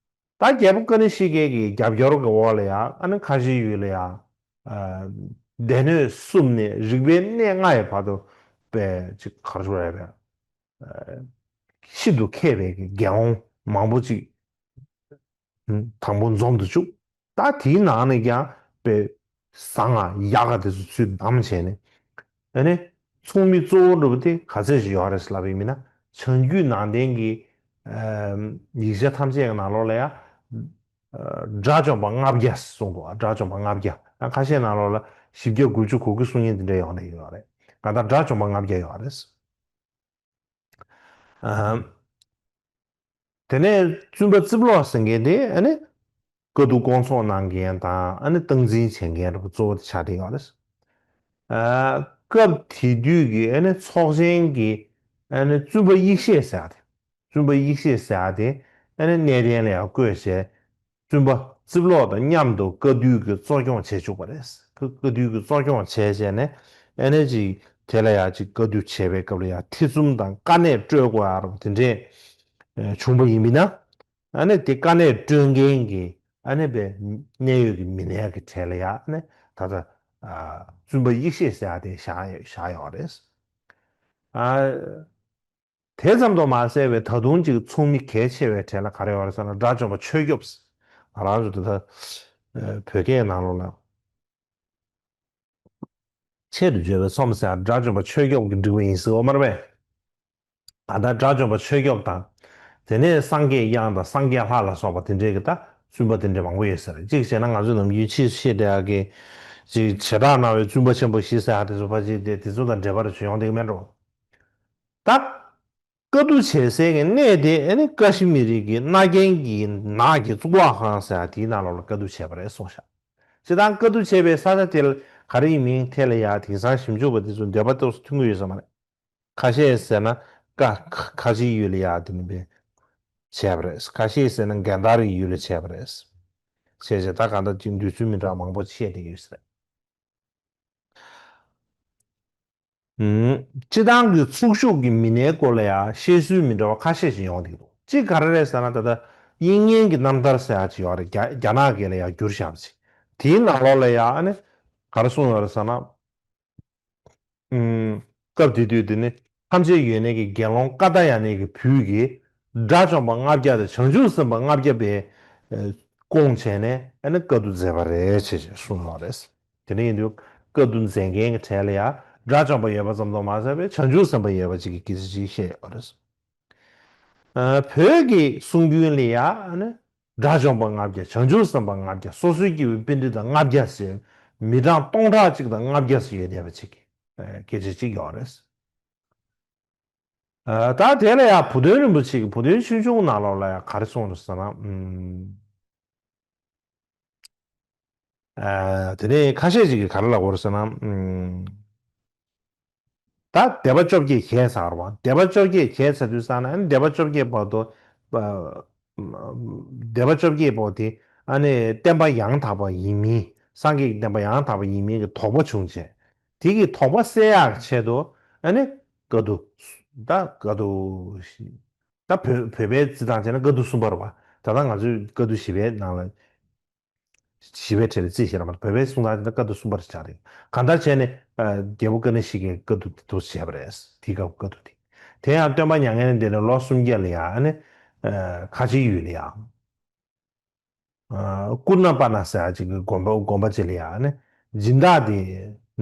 ད་རྒྱལ་པོ་ཀ་ནི་ཤི་ཀའི་གི་རྒྱབ་སྐྱོར་གི་འོག་ལ་ཡང་ཨ་ནི་ཁ་ཆེའི་ཡུལ་ལ་ཡང་སྡེ་སྣོད་གསུམ་ནས་རིག་པའི་གནས་ལྔ་ཡི་བར་དུ་པའི་ཅིག་གར་ཞོར་ཡ་པའི་ཤིན་ཏུ་མཁས་པའི་གི་རྒྱལ་དབང་མང་པོ་ཅིག་དང་པོ་འཛོམས་སུ་བཅུག་ད་དེའི་ནང་ནས་ཀྱང་པའི་བཟང་ང་ཡག་ག་དེ་ཚོ་ཚུར་བདམས་བྱས་ནས། ཨ་ནི་ཚོགས་མི་གཙོ་བོ་འདྲ་པོ་དེ་ག་ཚད་ཞིག་ཡོད་རེད་ལབ་པ་ཡིན་ན། བྱང་རྒྱུད་ནང་བསྟན་གྱི་ཡིག་ཆ་ཐམས་ཅད་ཀྱི་ནང་ལོགས་ལ་ཡང་དགྲ་བཅོམ་པ་ལྔ་བརྒྱ་གསུངས་འདུག་དགྲ་བཅོམ་པ་ལྔ་བརྒྱ། ཁ་ཤས་ནང་ལོགས་ལ་བཞི་བརྒྱ་དགུ་བཅུ་གོ་དགུ་གསུང་མཁན་དེ་འདྲ་ཡོང་ནས་ཡོད་རེད། གང་ལྟར་དགྲ་བཅོམ་པ་ལྔ་བརྒྱ་ཡོད་རེད། དེ་ནས་བཙུན་པ་རྩིབ་ལོག་ཟེར་མཁན་དེ་ཨ་ནི་བཀའ་བསྡུ་སྐོང་ཚོགས་གནང་མཁན་དང་ཨ་ནི་སྟངས་འཛིན་བྱེད་མཁན་རེད་པ། གཙོ་བོ་དེ་ཆགས་བསྡད་ཡོད་རེད། སྐབས་དེ་དུས་ཀྱི་ཨ་ནི་ཚོགས་ཆེན་གྱི་ཨ་ནི་བཙུན་པ་ཡེ་ཤེས་ཟེར་ཡ་དེ། བཙུན་པ་ཡེ་ཤེས་ཟེར་ཡ་དེ་ཨ་ནི་གནས་བརྟན་ལ་ཡང་བསྐོས་བྱས། བཙུན་པ་རྩིབ་ལོག་དང་མཉམ་དུ་བཀའ་བསྡུ་གི་གཙོ་སྐྱོང་བྱེད་བཅུག་པ་རེད། བཀའ་བཀའ་བསྡུ་གི་གཙོ་སྐྱོང་བྱས་བྱས་ནས་ཨ་ནི་ཅིག་དེ་ལ་ཡང་ཅིག་བཀའ་བསྡུ་བྱེད་པའི་སྐབས་ལ་ཡང་ཐེ་ཚོམ་དང་དཀའ་གནད་སྤྲོད་དགོས་ཡ་རུ་དེ་འདྲས་བྱུང་པ་ཡིན་མིན་ན། ཨ་ནི་དེ་དཀའ་གནད་སྤྲོད་མཁན་གྱི་ཨ་ནི་པའི་གནད་ཡོད་ཀྱི་མི་སྣའི་གི་གྲས་ལ་ཡང་ཨ་ནི་ད་ལྟ་བཙུན་པ་ཡེ་ཤེས་ཟེར་ཡ་དེ་བཞག་བཞག་ཡོད་རེད། ཨ། དེ་ཙམ་དུ་མ་ཟད་པའི་ད་དུང་ཅིག་ཚོགས་མི་གལ་ཆེ་བའི་གྲས་ལ་ག་རེ་ཡོད་རེད་ཟེར་ན། དགྲ་བཅོམ་པ་ཆོས་སྐྱོབ། ང་རང་ཚོ་ད་ལྟ་བོད་སྐད་ནང་ལོགས་ལ་ཆེད་དུ་བརྗོད་པའི་ཚོམས་ཟེར་དགྲ་བཅོམ་པ་ཆོས་སྐྱོབ་ཀྱི་འབྲི་བ་ཡིན་ཟེར་བ་མ་རེད་པས། ད་ལྟ་དགྲ་བཅོམ་པ་ཆོས་སྐྱོབ་དང་། དེ་ནས་སངས་རྒྱས་དབྱངས་དང་སངས་རྒྱས་ལྷ་ལ་སོགས་པ་དེ་འདྲའི་གི་ད་བཙུན་པ་དེ་འདྲ་མང་པོ་ཡོད་ཟེར། གཅིག་བྱས་ན་ང་ཚོས་ནམ་རྒྱུན་ཆེས་ཆེས་འདྲ་གི་ཅིག་བྱེ་བྲག་སྣང་བའི་བཙུན་པ་ཆེན་པོ་བཞི་ཟེར་ཡ་དེ་ཚོ་ཕལ་ཆེར་དེ་དེ་ཚོ་དང་འབྲེལ་བ་རེ་བྱུང་ཡོང་བསྡད་ཀྱི་མེད་འགྲོ། ད་བཀའ་བསྡུ་བྱེད་སའི་གི་གནས་དེ་ཨ་ནི་ཀ་ཤི་མི་རི་གི་ན་རྒན་གྱི་ནགས་ཀྱི་གཙུག་ལག་ཁང་ཟེར་ཡ་དེའི་ནང་ལོགས་ལ་བཀའ་བསྡུ་བྱས་པ་རེད་གསུངས་ཤག་སྤྱིར་བཏང་བཀའ་བསྡུ་བྱས་པའི་ས་ཆ་དེ་ལ་ག་རེ་ཡིན་མིན་ཐད་ལ་ཡ་དེང་སང་ཞིབ་འཇུག་པ་དེ་ཚོ་འདོད་པ་ཏོག་ཙམ་མཐུན་གྱི་ཡོད་ས་མ་རེད། ཁ་ཤས་ཟེར་ན་ཀ་ཁ་ཆེའི་ཡུལ་ལ་ཡ་དེ་ནི་བྱས་པ་རེད། ཁ་ཤས་ཟེར་ན་གན་དྷ་རའི་ཡུལ་ལ་བྱས་པ་རེད། བྱས་བྱས་ད་གང་ལྟར་ཅིག་འདོད་ཚུལ་མི་འདྲ་བ་མང་པོ་བཤད་བསྡད་ཡོད་ས་རེད། ཨུམ། སྤྱིར་བཏང་གི་ཚོགས་ཞུགས་ཀྱི་མི་སྣའི་སྐོར་ལ་ཡང་བཤད་སྲོལ་མི་འདྲ་བ་ཁ་ཤས་ཤིག་ཡོང་བསྡད་འདུག་གཅིག་ག་རེ་རེད་ཟེར་ན། ད་ལྟ་དབྱིག་གཉེན་གྱི་རྣམ་ཐར་ཟེར་ཡག་ཅིག་ཡོད་རེད། རྒྱ་རྒྱ་ནག་སྐད་ལ་ཡང་བསྒྱུར་བཞག་པ་ཅིག་དེའི་ནང་ལོགས་ལ་ཡང་ཨ་ནི་ག་རེ་གསུངས་ཡོད་རེད་ཟེར་ན། ཨུམ། སྐབས་དེ་དུས་དེ་ནི་ཐམས་ཅད་ཡོད་གནས་ཀྱི་དགེ་སློང་ཀ་ཏ་ཡ་ནའི་གི་བུས་ཀྱིས་དགྲ་བཅོམ་པ་ལྔ་བརྒྱ་དང་བྱང་ཆུབ་སེམས་དཔའ་ལྔ་བརྒྱ་པའི་སྐོང་བྱས་ནས་ཨ་ནི་བཀའ་བསྡུ་མཛད་པ་རེད་ཅེས་གསུངས་ཡོད་རེད། དེ་འདྲ་ཡིན་དུས་བཀའ་བསྡུ་མཛད་མཁན་གྱི་གྲས་ལ་ཡང་དགྲ་བཅོམ་པ་ཡོད་པ་ཙམ་དུ་མ་ཟད་པའི་བྱང་ཆུབ་སེམས་དཔའ་ཡོད་པ་ཅིག་གི་སྐད་ཆ་ཅིག་བཤད་ཡོད་རེད། ཨ། བོད་ཀྱི་གསུང་རྒྱུན་ལ་ཡང་ཨ་ནི་དགྲ་བཅོམ་པ་ལྔ་བརྒྱ། བྱང་ཆུབ་སེམས་དཔའ་ལྔ་བརྒྱ། སོ་སོའི་སྐྱེ་བོའི་པཎྜི་ཏ་ལྔ་བརྒྱ་ཟེར་མི་གྲངས་སྟོང་ཕྲག་གཅིག་དང་ལྔ་བརྒྱ་ཙམ་ཡོད་བསྡད་པ་ཅིག་གི་སྐད་ཆ་ཅིག་ཡོད་རེད། ཨ། ད་དེ་ལ་ཡང་བུ་སྟོན་རིན་པོ་ཆེ་གི་བུ་སྟོན་ཆོས་འབྱུང་ནང་ལོགས་ལ་ཡང་ག་རེ་གསུངས་འདུག་ཟེར་ན། ཨུམ། ཨ། དེ་ནས་ཁ་ཤས་ཅིག་གིས་ག་རེ་ལབ་ཀྱི་ཡོད་རེད་ཟེར་ན། ཨུམ། ད་སྡེ་པ་བཅོ་བརྒྱད་བྱས་ཚར་བ། སྡེ་པ་བཅོ་བརྒྱད་བྱས་ཚར་དུས་ཙ་ན་ཨ་ནི་སྡེ་པ་བཅོ་བརྒྱད་པོ་དེ། ཨ། སྡེ་པ་བཅོ་བརྒྱད་པོ་དེ་ཨ་ནི་བསྟན་པ་ཡང་དག་པ་ཡིན་མིན། སངས་རྒྱས་ཀྱི་བསྟན་པ་ཡང་དག་པ་ཡིན་མིན་གྱི་དོགས་པ་བྱུང་བྱས། དེ་གི་དོགས་པ་སེལ་ཡག་ཆེད་དུ་ཨ་ནི་བཀའ་བསྡུ། ད་བཀའ་བསྡུ། ད་བོད་བོད་པའི་རྩིས་སྟངས་བྱས་ན་བཀའ་བསྡུ་གསུམ་པ་རེད་པ། ད་ལྟ་ང་ཚོའི་བཀའ་བསྡུ་བཞི་པའི་ནང་ལ། བཞི་པའི་གྲས་ལ་རྩིས་བྱས་ན་མ་གཏོགས་བོད་པའི་གསུང་སྟངས་དེ་ལ་བཀའ་བསྡུ་གསུམ་པ་རེ་ཆགས་རེད། གང་ལྟར་བྱས་ནས་ཨ། རྒྱལ་པོ་ཀ་ཎི་ཤི་ཀའི་བཀའ་བསྡུ་དེ་འདུག་སེ་བྱས་པ་རེད། དེའི་སྐབས་བཀའ་བསྡུ་དེ། དེ་ཡང་སྟོན་པ་མྱ་ངན་ལས་འདས་ནས་ལོ་སུམ་བརྒྱ་ལ་ཡང་ཨ་ནི་ཨ། ཁ་ཆེའི་ཡུལ་ལ་ཡང་ཨ། ཀུ་ཎ་པ་ན་ཟེར་ཡག་ཅིག་གི་དགོན་པ་དགོན་པ་ཅིག་ལ་ཡང་ཨ་ནི་སྦྱིན་བདག་དེ་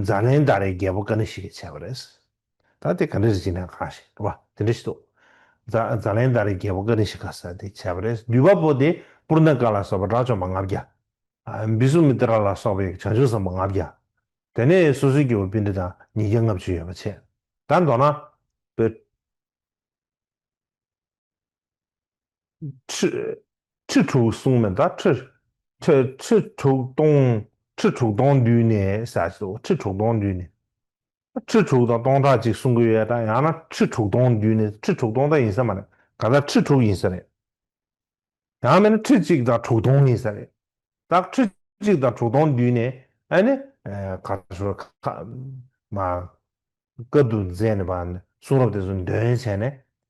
ཛཱ་ལན་དྷ་རའི་རྒྱལ་པོ་ཀ་ཎི་ཤི་ཀས་བྱས་པ་རེད། ད་དེ་ག་འདྲ་ཞིག་ཅིག་ན་གང་ཞིག་རེད་པ། དེ་འདྲ་ཞིག་འདུག་ཛ་ཛཱ་ལན་དྷ་རའི་རྒྱལ་པོ་ཀ་ཎི་ཤི་ཀ་ཟེར་དེ་བྱས་པ་རེད། བསྡུས་པ་པོ་དེ་པུར་ཎ་ཀ་ལ་སོགས་པ་དགྲ་བཅོམ་པ་ལྔ་བརྒྱ། ཨ། བི་སུ་མི་ཏྲ་ལ་སོགས་པའི་བྱང་ཆུབ་སེམས་དཔའ་ལྔ་བརྒྱ། དེ་ནས་སོ་སོའི་སྐྱེ་བོ་པཎྜི་ཏ་ཉིས་བརྒྱ་ལྔ་བཅུ་ཡོད་པ་བྱས། ད་མདོར་ན་པའི་ཁྲི་ཁྲི་དྲུག་གསུངས་མེད་ད། ཁྲི་ཁྲི་ཁྲི་དྲུག་སྟོང་ཁྲི་དྲུག་སྟོང་བསྡུས་ནས་ཟེར་ཞིག་འདུག་ཁྲི་དྲུག་སྟོང་བསྡུས་ནས། ཁྲི་དྲུག་དང་སྟོང་ཕྲག་གཅིག་གསུང་གི་ཡོད་ད། ཡང་ན་ཁྲི་དྲུག་སྟོང་བསྡུས་ནས། ཁྲི་དྲུག་སྟོང་ད་ཡིན་ས་མ་རེད། ག་ད་ཁྲི་དྲུག་ཡིན་ས་རེད། ཡང་མིན་ན་ཁྲི་གཅིག་དང་དྲུག་སྟོང་ཡིན་ས་རེད། ད་ཁྲི་གཅིག་དང་དྲུག་སྟོང་བསྡུས་ནས་ཨ་ནི་ག་ཞོར་ཁ་མ་བཀའ་བསྡུ་མཛད་ནས་པ་གསུང་རབ་དེ་ཚོ་འདོན་བྱས་ནས་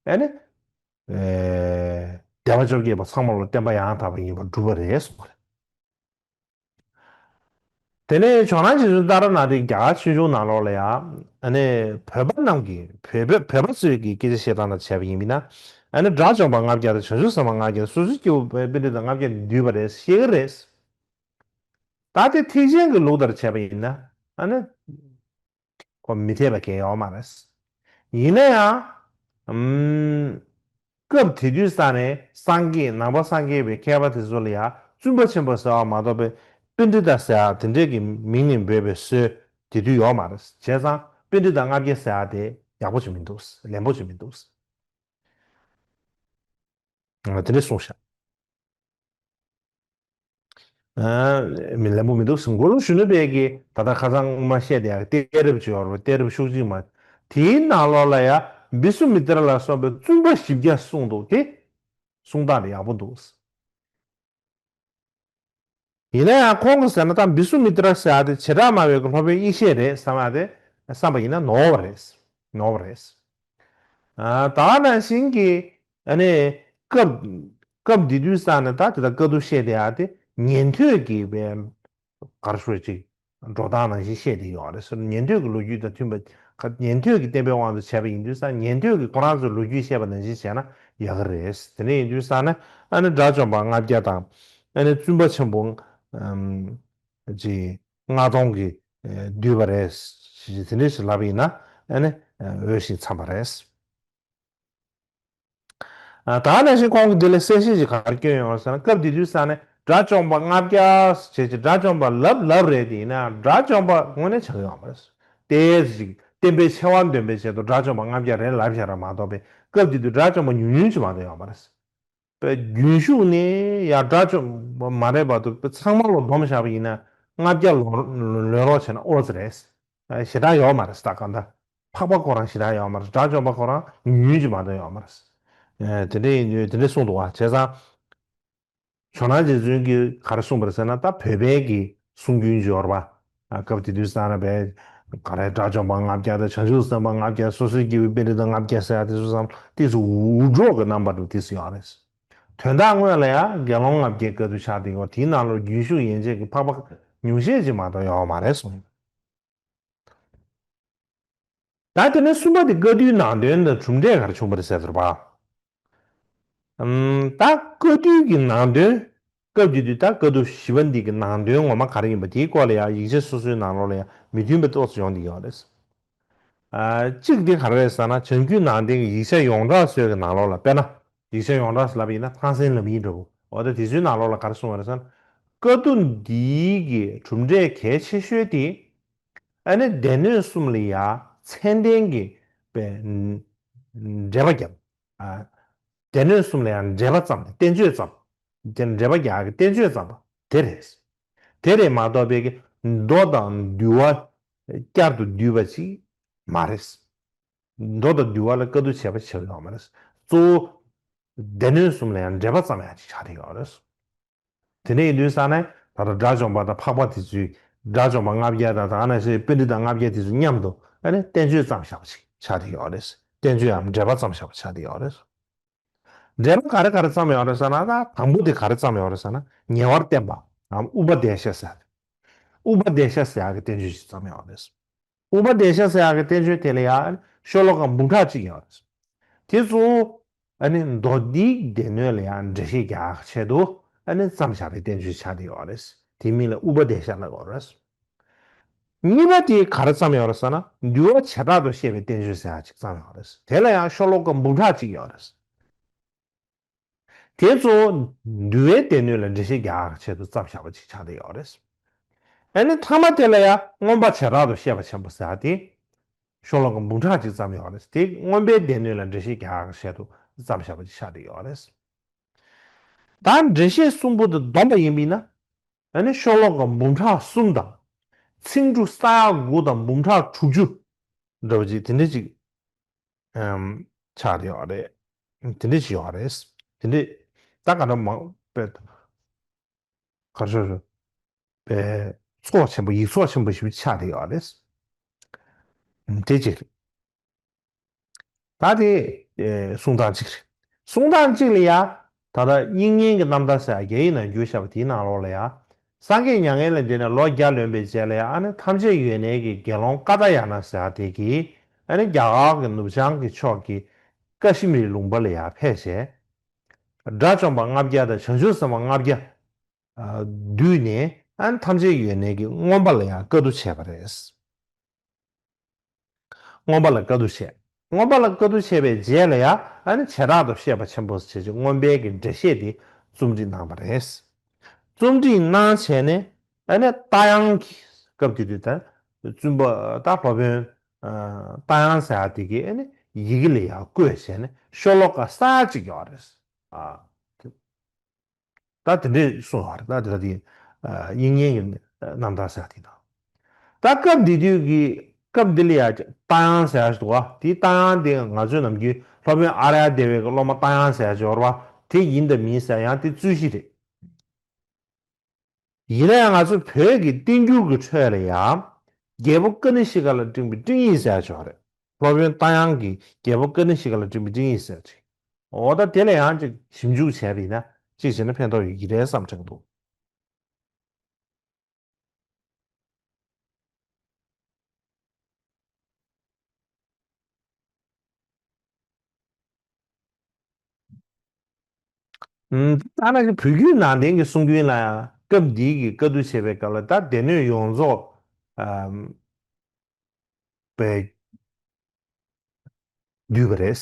ཨ་ནི་སྡེ་པ་བཅོ་བརྒྱད་པ་ཚང་མ་ལ་བསྟན་པ་ཡང་དག་པ་ཡིན་པར་གྲུབ་པ་རེད་གསུངས་པ་རེད། དེ་ནས་ཇོ་ནང་རྗེ་བཙུན་ཏཱ་ར་ནཱ་ཐའི་རྒྱ་གར་ཆོས་འབྱུང་ནང་ལོགས་ལ་ཡང་ཨ་ནི་བོད་པ་རྣམས་ཀྱིས་བོད་པ་བོད་པ་ཚོས་ཀྱི་སྐད་ཆ་བཤད་སྟངས་དང་བྱས་པ་ཡིན་ན། ཨ་ནི་དགྲ་བཅོམ་པ་ལྔ་བརྒྱ་དང་བྱང་ཆུབ་སེམས་དཔའ་ལྔ་བརྒྱ་དང་སོ་སོའི་སྐྱེ་བོ་པཎྜི་ཏ་ལྔ་བརྒྱ་འདུས་པ་རེད་བཤད་ཀྱི་རེད། ད་དེ་ཐེག་ཆེན་གྱི་ལུགས་ལྟར་བྱས་པ་ཡིན་ན་ཨ་ནི་ཁོ་མི་འཐད་པ་གང་ཡང་ཡོད་མ་རེད། ཡིན་ན་ཡང་ཨམ། སྐབས་དེ་དུས་ས་ནས་སངས་རྒྱས་ནང་པ་སངས་རྒྱས་པའི་མཁས་པ་དེ་ཚོ་ལ་ཡང་བཙུན་པ་ཆེན་པོ་ཟེར་བ་མ་གཏོགས་པའི་པཎྜི་ཏ་ཟེར་བ་དེ་འདྲས་ཀྱི་མིང་ནས་འབོད་པའི་སྲོལ་དེ་དུས་ཡོད་མ་རེད། བྱས་ཙང་པཎྜི་ཏ་ལྔ་བརྒྱ་ཟེར་བ་དེ་ཡག་པོ་ཅིག་མི་འདུག་ལན་པོ་ཅིག་མི་འདུག་དེ་འདྲས་གསུངས་ཤག་ཨ། མི་ལན་པོ་མི་འདུག་གུ་རུ་གཞོན་ནུ་དཔལ་གྱིས་ད་ལྟ་ཁ་སང་སྔོན་མ་བཤད་དེ་ཡག་གཏད་རབས་ཅིག་ཡོད་རེད། གཏད་རབས་ཤུགས་ཅིག་མ། དེའི་ནང་ལོགས་ལ་ཡ་བི་སུ་མི་ཏྲ་ལ་སོགས་པའི་བཙུན་པ་བཞི་བརྒྱ་གསུངས་འདུག་དེ་གསུང་སྟངས་དེ་ཡག་པོ་འདུག་ཡིན་ན་ཡང་ཁོང་གིས་ཟེར་ན་ད་བི་སུ་མི་ཏྲ་ཟེར་ཡ་དེ་བྱེ་བྲག་སྨྲ་བའི་སློབ་དཔོན་ཡེ་ཤེས་རེད་བསམ་ཡ་དེ་བསམ་པ་ཡིན་ན་ནོར་བ་རེད། ནོར་བ་རེད། ཨ། ད་ག་ནང་བཞིན་གྱི་ཨ་ནི་སྐབས་སྐབས་འདི་དུས་ས་ནས་ད་དེ་ལྟར་བཀའ་བསྡུ་བཤད་བསྡད་ཡ་དེ་ཉན་ཐོས་ཀྱི་བའི་ག་རེ་ཞུ་ཅིག་འགྲོ་སྟངས་ནང་བཞིན་བཤད་བསྡད་ཡོད་རེད་ཟེར། ཉན་ཐོས་ཀྱི་ལོ་རྒྱུས་དང་མཐུན་པ་ཉན་ཐོས་ཀྱི་བསྟན་པའི་དབང་དུ་བྱས་པ་ཡིན་དུས་ས་ཉན་ཐོས་ཀྱི་ཁོ་རང་ཚོའི་ལོ་རྒྱུས་བཤད་པ་ནང་བཞིན་བྱས་ན་ཡག་གི་རེད། དེ་འདྲ་ཡིན་དུས་ས་ནས་ཨ་ནི་དགྲ་བཅོམ་པ་ལྔ་བརྒྱ་དང་ཨ་ནི་བཙུན་པ་ཆེན་པོ་ཨམ་ཅིག་ལྔ་སྟོང་གིས་ཨེ་འདུས་པ་རེད། དེ་འདྲ་ཞིག་ལབ་པ་ཡིན་ན་ཨ་ནི་ཨེ་འོས་ཤིང་འཚམས་པ་རེད། ཨ། ད་ག་ནང་བཞིན་ཁོང་གིས་འདི་ལ་གསལ་བཤད་ཅིག་ག་རེ་བསྐྱོན་ཡོད་ཟེར་ན། སྐབས་དེ་དུས་ས་ནས་དགྲ་བཅོམ་པ་ལྔ་བརྒྱ་བྱས་ཀྱི་དགྲ་བཅོམ་པ་ལབ་ལབ་རེད། དེ་ཡིན་ན་དགྲ་བཅོམ་པ་དངོས་གནས་ཆགས་ཀྱི་ཡོད་མ་རེད། ཏོག་ཙམ་ཅིག་བསྟན་པའི་ཆེ་བ་འདོན་པའི་ཆེད་དུ་དགྲ་བཅོམ་པ་ལྔ་བརྒྱ་རེད་ལབ་བཞག་ར་མ་གཏོགས་པའི་སྐབས་དེ་དུས་དགྲ་བཅོམ་པ་ཉུང་ཉུང་ཅིག་མ་གཏོགས་ཡོད་མ་རེད། པའི་རྒྱུན་ཞུགས་ནས་ཡང་དགྲ་བཅོམ་པ་མ་རེད་པ་དུ་ཚང་མ་ལོ་སྡོམ་བཞག་པ་ཡིན་ན་ལྔ་བརྒྱ་ལོན་ལོན་རོགས་བྱས་ན་ཨོ་ཙི་རེད། ཞེ་དྲག་ཡོད་མ་རེད། ད་གང་ལྟར་འཕགས་པ་ཁོ་རང་ཞེ་དྲག་ཡོད་མ་རེད། དགྲ་བཅོམ་པ་ཁོ་རང་ཉུང་ཉུང་ཅིག་མ་གཏོགས་ཡོད་མ་རེད། དེ་འདྲ་ཡིན་དུས་དེ་འདྲ་གསུངས་འདུག་བ། བྱས་ཙང་ཇོ་ནང་རྗེ་བཙུན་གྱིས་ག་རེ་གསུངས་པ་རེད་ཟེར་ན། ད་བོད་པའི་གི་གསུང་རྒྱུན་འབྱོར་བ། ཨ། སྐབས་དེ་དུས་ས་ན་བས་ག་རེ་དགྲ་བཅོམ་པ་ལྔ་བརྒྱ་དང་བྱང་ཆུབ་སེམས་དཔའ་ལྔ་བརྒྱ། སོ་སོའི་སྐྱེ་བོའི་པཎྜི་ཏ་ལྔ་བརྒྱ་ཟེར་ཡ་དེ་ཚོ་ཙམ་དེ་ཚོ་འུར་སྒྲོག་གི་རྣམ་པ་འདུག་དེ་ཚོ་ཡོད་རེད། དོན་དག་དངོས་ལ་ཡང་དགེ་སློང་ལྔ་བརྒྱའི་བཀའ་བསྡུ་ཆགས་བསྡད་ཡོད། དེའི་ནང་ལོགས་རྒྱུན་ཞུགས་ཡན་ཆད་ཀྱི་འཕགས་པ་ཉུང་ཤས་ཅིག་མ་གཏོགས་ཡོད་མ་རེད་གསུངས། ད་དེ་ནས་གསུམ་པ་དེ་བཀའ་བསྡུའི་ནང་དོན་དང་གྲུབ་འབྲས་ག་རེ་བྱུང་བ་རེད་ཟེར་དུས་པ། ཨམ། ད་བཀའ་བསྡུ་གི་ནང་དོན། སྐབས་དེ་དུས་ད་བཀའ་བསྡུ་བཞི་པ་འདི་གི་ནང་དོན་ངོ་མ་ག་རེ་ཡིན་པ་དེའི་སྐོར་ལ་ཡང་ཡིག་ཆ་སོ་སོའི་ནང་ལོགས་ལ་ཡང་མི་མཐུན་པ་ཏོག་ཙམ་ཡོང་བསྡད་ཡོད་རེད། ཨ། གཅིག་དེ་ག་རེ་རེད་ཟེར་ན། བྱང་རྒྱུད་ནང་བསྟན་གྱི་ཡིག་ཆ་ཡོངས་གྲགས་སྲོལ་གྱི་ནང་ལོགས་ལ། དཔེར་ན་ཡིག་ཆ་ཡོངས་གྲགས་ཟེར་ལབ་པ་ཡིན་ན་ཐང་སན་ལམ་ཡིག་འདྲ་པོ། འོ་ད་དེ་ཚོའི་ནང་ལོགས་ལ་ག་རེ་གསུངས་པ་རེད་ཟེར་ན། བཀའ་བསྡུ་འདིའི་གི་གྲུབ་འབྲས་གལ་ཆེ་ཤོས་དེ་ཨ་ནི་སྡེ་སྣོད་གསུམ་ལ་ཡ་མཚན་ལྡན་གྱི་པའི་འགྲེལ་པ་བརྒྱབ། ཨ། སྡེ་སྣོད་གསུམ་ལ་ཡང་འགྲེལ་པ་བརྩམས་ཏེ་བསྟན་བཅོས་བརྩམས། དེ་འགྲེལ་པ་རྒྱག་གི་བསྟན་བཅོས་བརྩམས་པ་དེ་རེད། དེ་རེད་མ་གཏོགས་པའི་གི་མདོ་དང་འདུལ་བ་བསྐྱར་དུ་བསྡུས་པ་ཅིག་མ་རེད། མདོ་དང་འདུལ་བ་ལ་བཀའ་བསྡུ་བྱས་པ་ཆགས་ཡོད་མ་རེད། གཙོ་བོ་སྡེ་སྣོད་གསུམ་ལ་ཡང་འགྲེལ་པ་བརྩམས་ཡ་ཅིག་ཆགས་བསྡད་ཡོད་རེད། དེ་འདྲ་ཡིན་དུས་ས་ནས་ད་ལྟ་དགྲ་བཅོམ་པ་དང་འཕགས་པ་དེ་ཚོས། དགྲ་བཅོམ་པ་ལྔ་བརྒྱ་དང་ད་ག་ནང་བཞིན་པཎྜི་ཏ་ལྔ་བརྒྱ་དེ་ཚོ་མཉམ་དུ་ཨ་ནི་བསྟན་བཅོས་བརྩམས་བཞག་པ་ཅིག་ཆགས་བསྡད་ཡོད་རེད། བསྟན་བཅོས་འམ་འགྲེལ་པ་བརྩམས་བཞག་པ་ཆགས་བསྡད་ཡོད་རེད། འགྲེལ་པ་ག་རེ་ག་རེ་བརྩམས་ཡོད་རེད་ཟེར་ན། ད་དང་པོ་དེ་ག་རེ་བརྩམས་ཡོད་རེད་ཟེར་ན། ཉེ་བར་བསྟན་པའམ་ཨུ་པ་དེ་ཤ་ཟེར། ཨུ་པ་དེ་ཤ་ཟེར་ཡག་གི་བསྟན་བཅོས་ཤིག་བརྩམས་ཡོད་རེད། ཨུ་པ་དེ་ཤ་ཟེར་ཡག་གི་བསྟན་བཅོས་དེ་ལ་ཡང་ཤོ་ལོ་ཀ་འབུམ་ཕྲག་གཅིག་ཡོད་རེད། དེ་ཚོ་ཨ་ནི་མདོ་སྡེའི་སྡེ་སྣོད་ལ་ཡང་འགྲེལ་བཤད་རྒྱག་ཆེད་དུ་ཨ་ནི་བརྩམས་བཞག་པའི་བསྟན་བཅོས་ཆགས་བསྡད་ཡོད་རེད། དེའི་མིང་ལ་ཨུ་པ་དེ་ཤ་ལབ་ཡོད་རེད། གཉིས་པ་དེ་ག་རེ་བརྩམས་ཡོད་རེད་ཟེར་ན། འདུལ་བ་བྱེ་བྲག་ཏུ་བཤད་པའི་བསྟན་བཅོས་ཟེར་ཡག་ཅིག་བརྩམས་ཡོད་རེད། དེ་ལ་ཡང་ཤོ་ལོ་ཀ་འབུམ་ཕྲག་གཅིག་ཡོད་རེད། དེ་ཚོ་འདུལ་བའི་སྡེ་སྣོད་ལ་འགྲེལ་བཤད་རྒྱག་ཆེད་དུ་བརྩམས་བཞག་པ་ཅིག་ཆགས་བསྡད་ཡོད་རེད། ཨ་ནི་ཐ་མ་དེ་ལ་ཡང་མངོན་པ་བྱེ་བྲག་ཏུ་བཤད་པ་ཆེན་པོ་ཟེར་ཡ་དེ་ཤོ་ལོ་ཀ་འབུམ་ཕྲག་གཅིག་བརྩམས་ཡོད་རེད། དེ་མངོན་པའི་སྡེ་སྣོད་ལ་འགྲེལ་བཤད་རྒྱག་ཡག་གི་ཆེད་དུ་བརྩམས་བཞག་པ་ཅིག་ཆགས་བསྡད་ཡོད་རེད། ད་འགྲེལ་བཤད་གསུམ་པོ་དེ་བསྡོམས་པ་ཡིན་པ་ཡིན་ན། ཨ་ནི་ཤོ་ལོ་ཀ་འབུམ་ཕྲག་གསུམ་དང་། ཚིག་འབྲུ་ས་ཡ་དགུ་དང་འབུམ་ཕྲག་དྲུག་ཅུ་འདྲ་བོ་ཅིག་དེ་འདྲ་ཅིག་ཨམ། ཆགས་ཡོད་རེད། དེ་འདྲ་ཅིག་ཡོད་རེད། དེ་འདྲ་ད་ག་འདྲ་མང་པའི་གར་ཤོར་ཤོར་པའི་ཚོགས་ཆེན་པོ་ཡིག་ཚོགས་ཆེན་པོ་ཞིག་ཆགས་བསྡད་ཡོད་རེད། དེ་གཅིག་རེད། ད་དེ་ཨེ་གསུང་སྟངས་གཅིག་རེད། གསུང་སྟངས་གཅིག་ལ་ཡ། ད་ལྟ་དབྱིག་གཉེན་གྱི་རྣམ་ཐར་ཟེར་ཡ་རྒྱ་ཡིག་ནང་བསྒྱུར་བཞག་པ་དེའི་ནང་ལོགས་ལ་ཡ། སངས་རྒྱས་མྱ་ངན་ལས་འདས་ནས་ལོ་བརྒྱ་ལོན་པའི་རྗེས་ལ་ཡ་ཨ་ནི་ཐམས་ཅད་ཡོད་གནས་ཀྱི་དགེ་སློང་ཀ་ཏ་ཡ་ན་ཟེར་ཡ་དེ་གིས་ཨ་ནི་རྒྱ་གར་གྱི་ནུབ་བྱང་གི་ཕྱོགས་ཀྱི་ཀ་ཤི་མིར་ལུང་པ་ལ་ཡ་ཕེབས་བྱས། དགྲ་བཅོམ་པ་ལྔ་བརྒྱ་དང་བྱང་ཆུབ་སེམས་དཔའ་ལྔ་བརྒྱ་བསྡུས་ནས་ཨ་ནི་ཐམས་ཅད་ཡོད་གནས་ཀྱི་མངོན་པ་ལ་ཡ་བཀའ་བསྡུ་བྱས་པ་རེད། མངོན་པ་ལ་བཀའ་བསྡུ་བྱས། མངོན་པ་ལ་བཀའ་བསྡུ་བྱས་པའི་རྗེས་ལ་ཡང་ཨ་ནི་བྱེ་བྲག་ཏུ་བཤད་པ་ཆེན་པོ་ཞེས་བྱ་མངོན་པའི་གི་འགྲེལ་བཤད་དེ་རྩོམ་སྒྲིག་གནང་བ་རེད། རྩོམ་སྒྲིག་གནང་བྱས་ནས་ཨ་ནི་རྟ་དབྱངས་ཀྱི་སྐབས་དེ་དུས་ད་བཙུན་པ་ད་སློབ་དཔོན་རྟ་དབྱངས་ཟེར་ཡ་དེ་གིས་ཨ་ནི་ཡི་གེ་ལ་ཡང་བཀོད་བྱས་ནས་ཤོ་ལོ་ཀ་ས་ཡ་གཅིག་ཡོད་རེད། ཨ། ད་དེ་འདྲས་གསུངས་ཡོད་རེད། ད་དེ་ལ་དེ་དབྱིག་གཉེན་གྱི་རྣམ་ཐར་ཟེར་དེ་དང་། ད་སྐབས་འདི་དུས་ཀྱི་སྐབས་འདི་ལ་ཡ་རྟ་དབྱངས་ཟེར་ཞིག་འདུག་བ། དེའི་རྟ་དབྱངས་དེ་ང་ཚོས་ནམ་རྒྱུན་སློབ་དཔོན་ཨཱརྱ་དེ་བའི་གི་སློབ་མ་རྟ་དབྱངས་ཟེར་ཞིག་ཡོད་རེད་བ། དེ་ཡིན་དང་མིན་ཟེར་ཡང་དེ་རྩོད་གཞི་རེད། ཡིན་ན་ཡང་ང་ཚོ་བོད་ཀྱི་བསྟན་འགྱུར་གྱི་ཁྲོད་ལ་ཡང་རྒྱལ་པོ་ཀ་ཎི་ཤི་ཀ་ལ་སྤྲིངས་པའི་སྤྲིངས་ཡིག་ཟེར་ཞིག་ཡོད་རེད། སློབ་དཔོན་རྟ་དབྱངས་ཀྱིས་རྒྱལ་པོ་ཀ་ཎི་ཤི་ཀ་ལ་སྤྲིངས་པའི་སྤྲིངས་ཡིག་ཟེར་ཅིག་འོ་ད་དེ་ལ་ཡང་ཅིག་ཞིབ་འཇུག་བྱས་པ་ཡིན་ན་ཅིག་བྱས་ན་ཕན་ཐོགས་ཡོད་ཀྱི་རེད་བསམ་དྲན་གྱི་འདུག་ཨུམ། ཐ་ན་བོད་བརྒྱུད་ནང་བསྟན་གྱི་གསུང་རྒྱུན་ལ་ཡང་སྐབས་འདིའི་གི་བཀའ་བསྡུ་བྱེད་པའི་སྐབས་ལ་ད་སྡེ་སྣོད་ཡོངས་རྫོགས་ཨམ། པའི་བསྡུས་པ་རེད།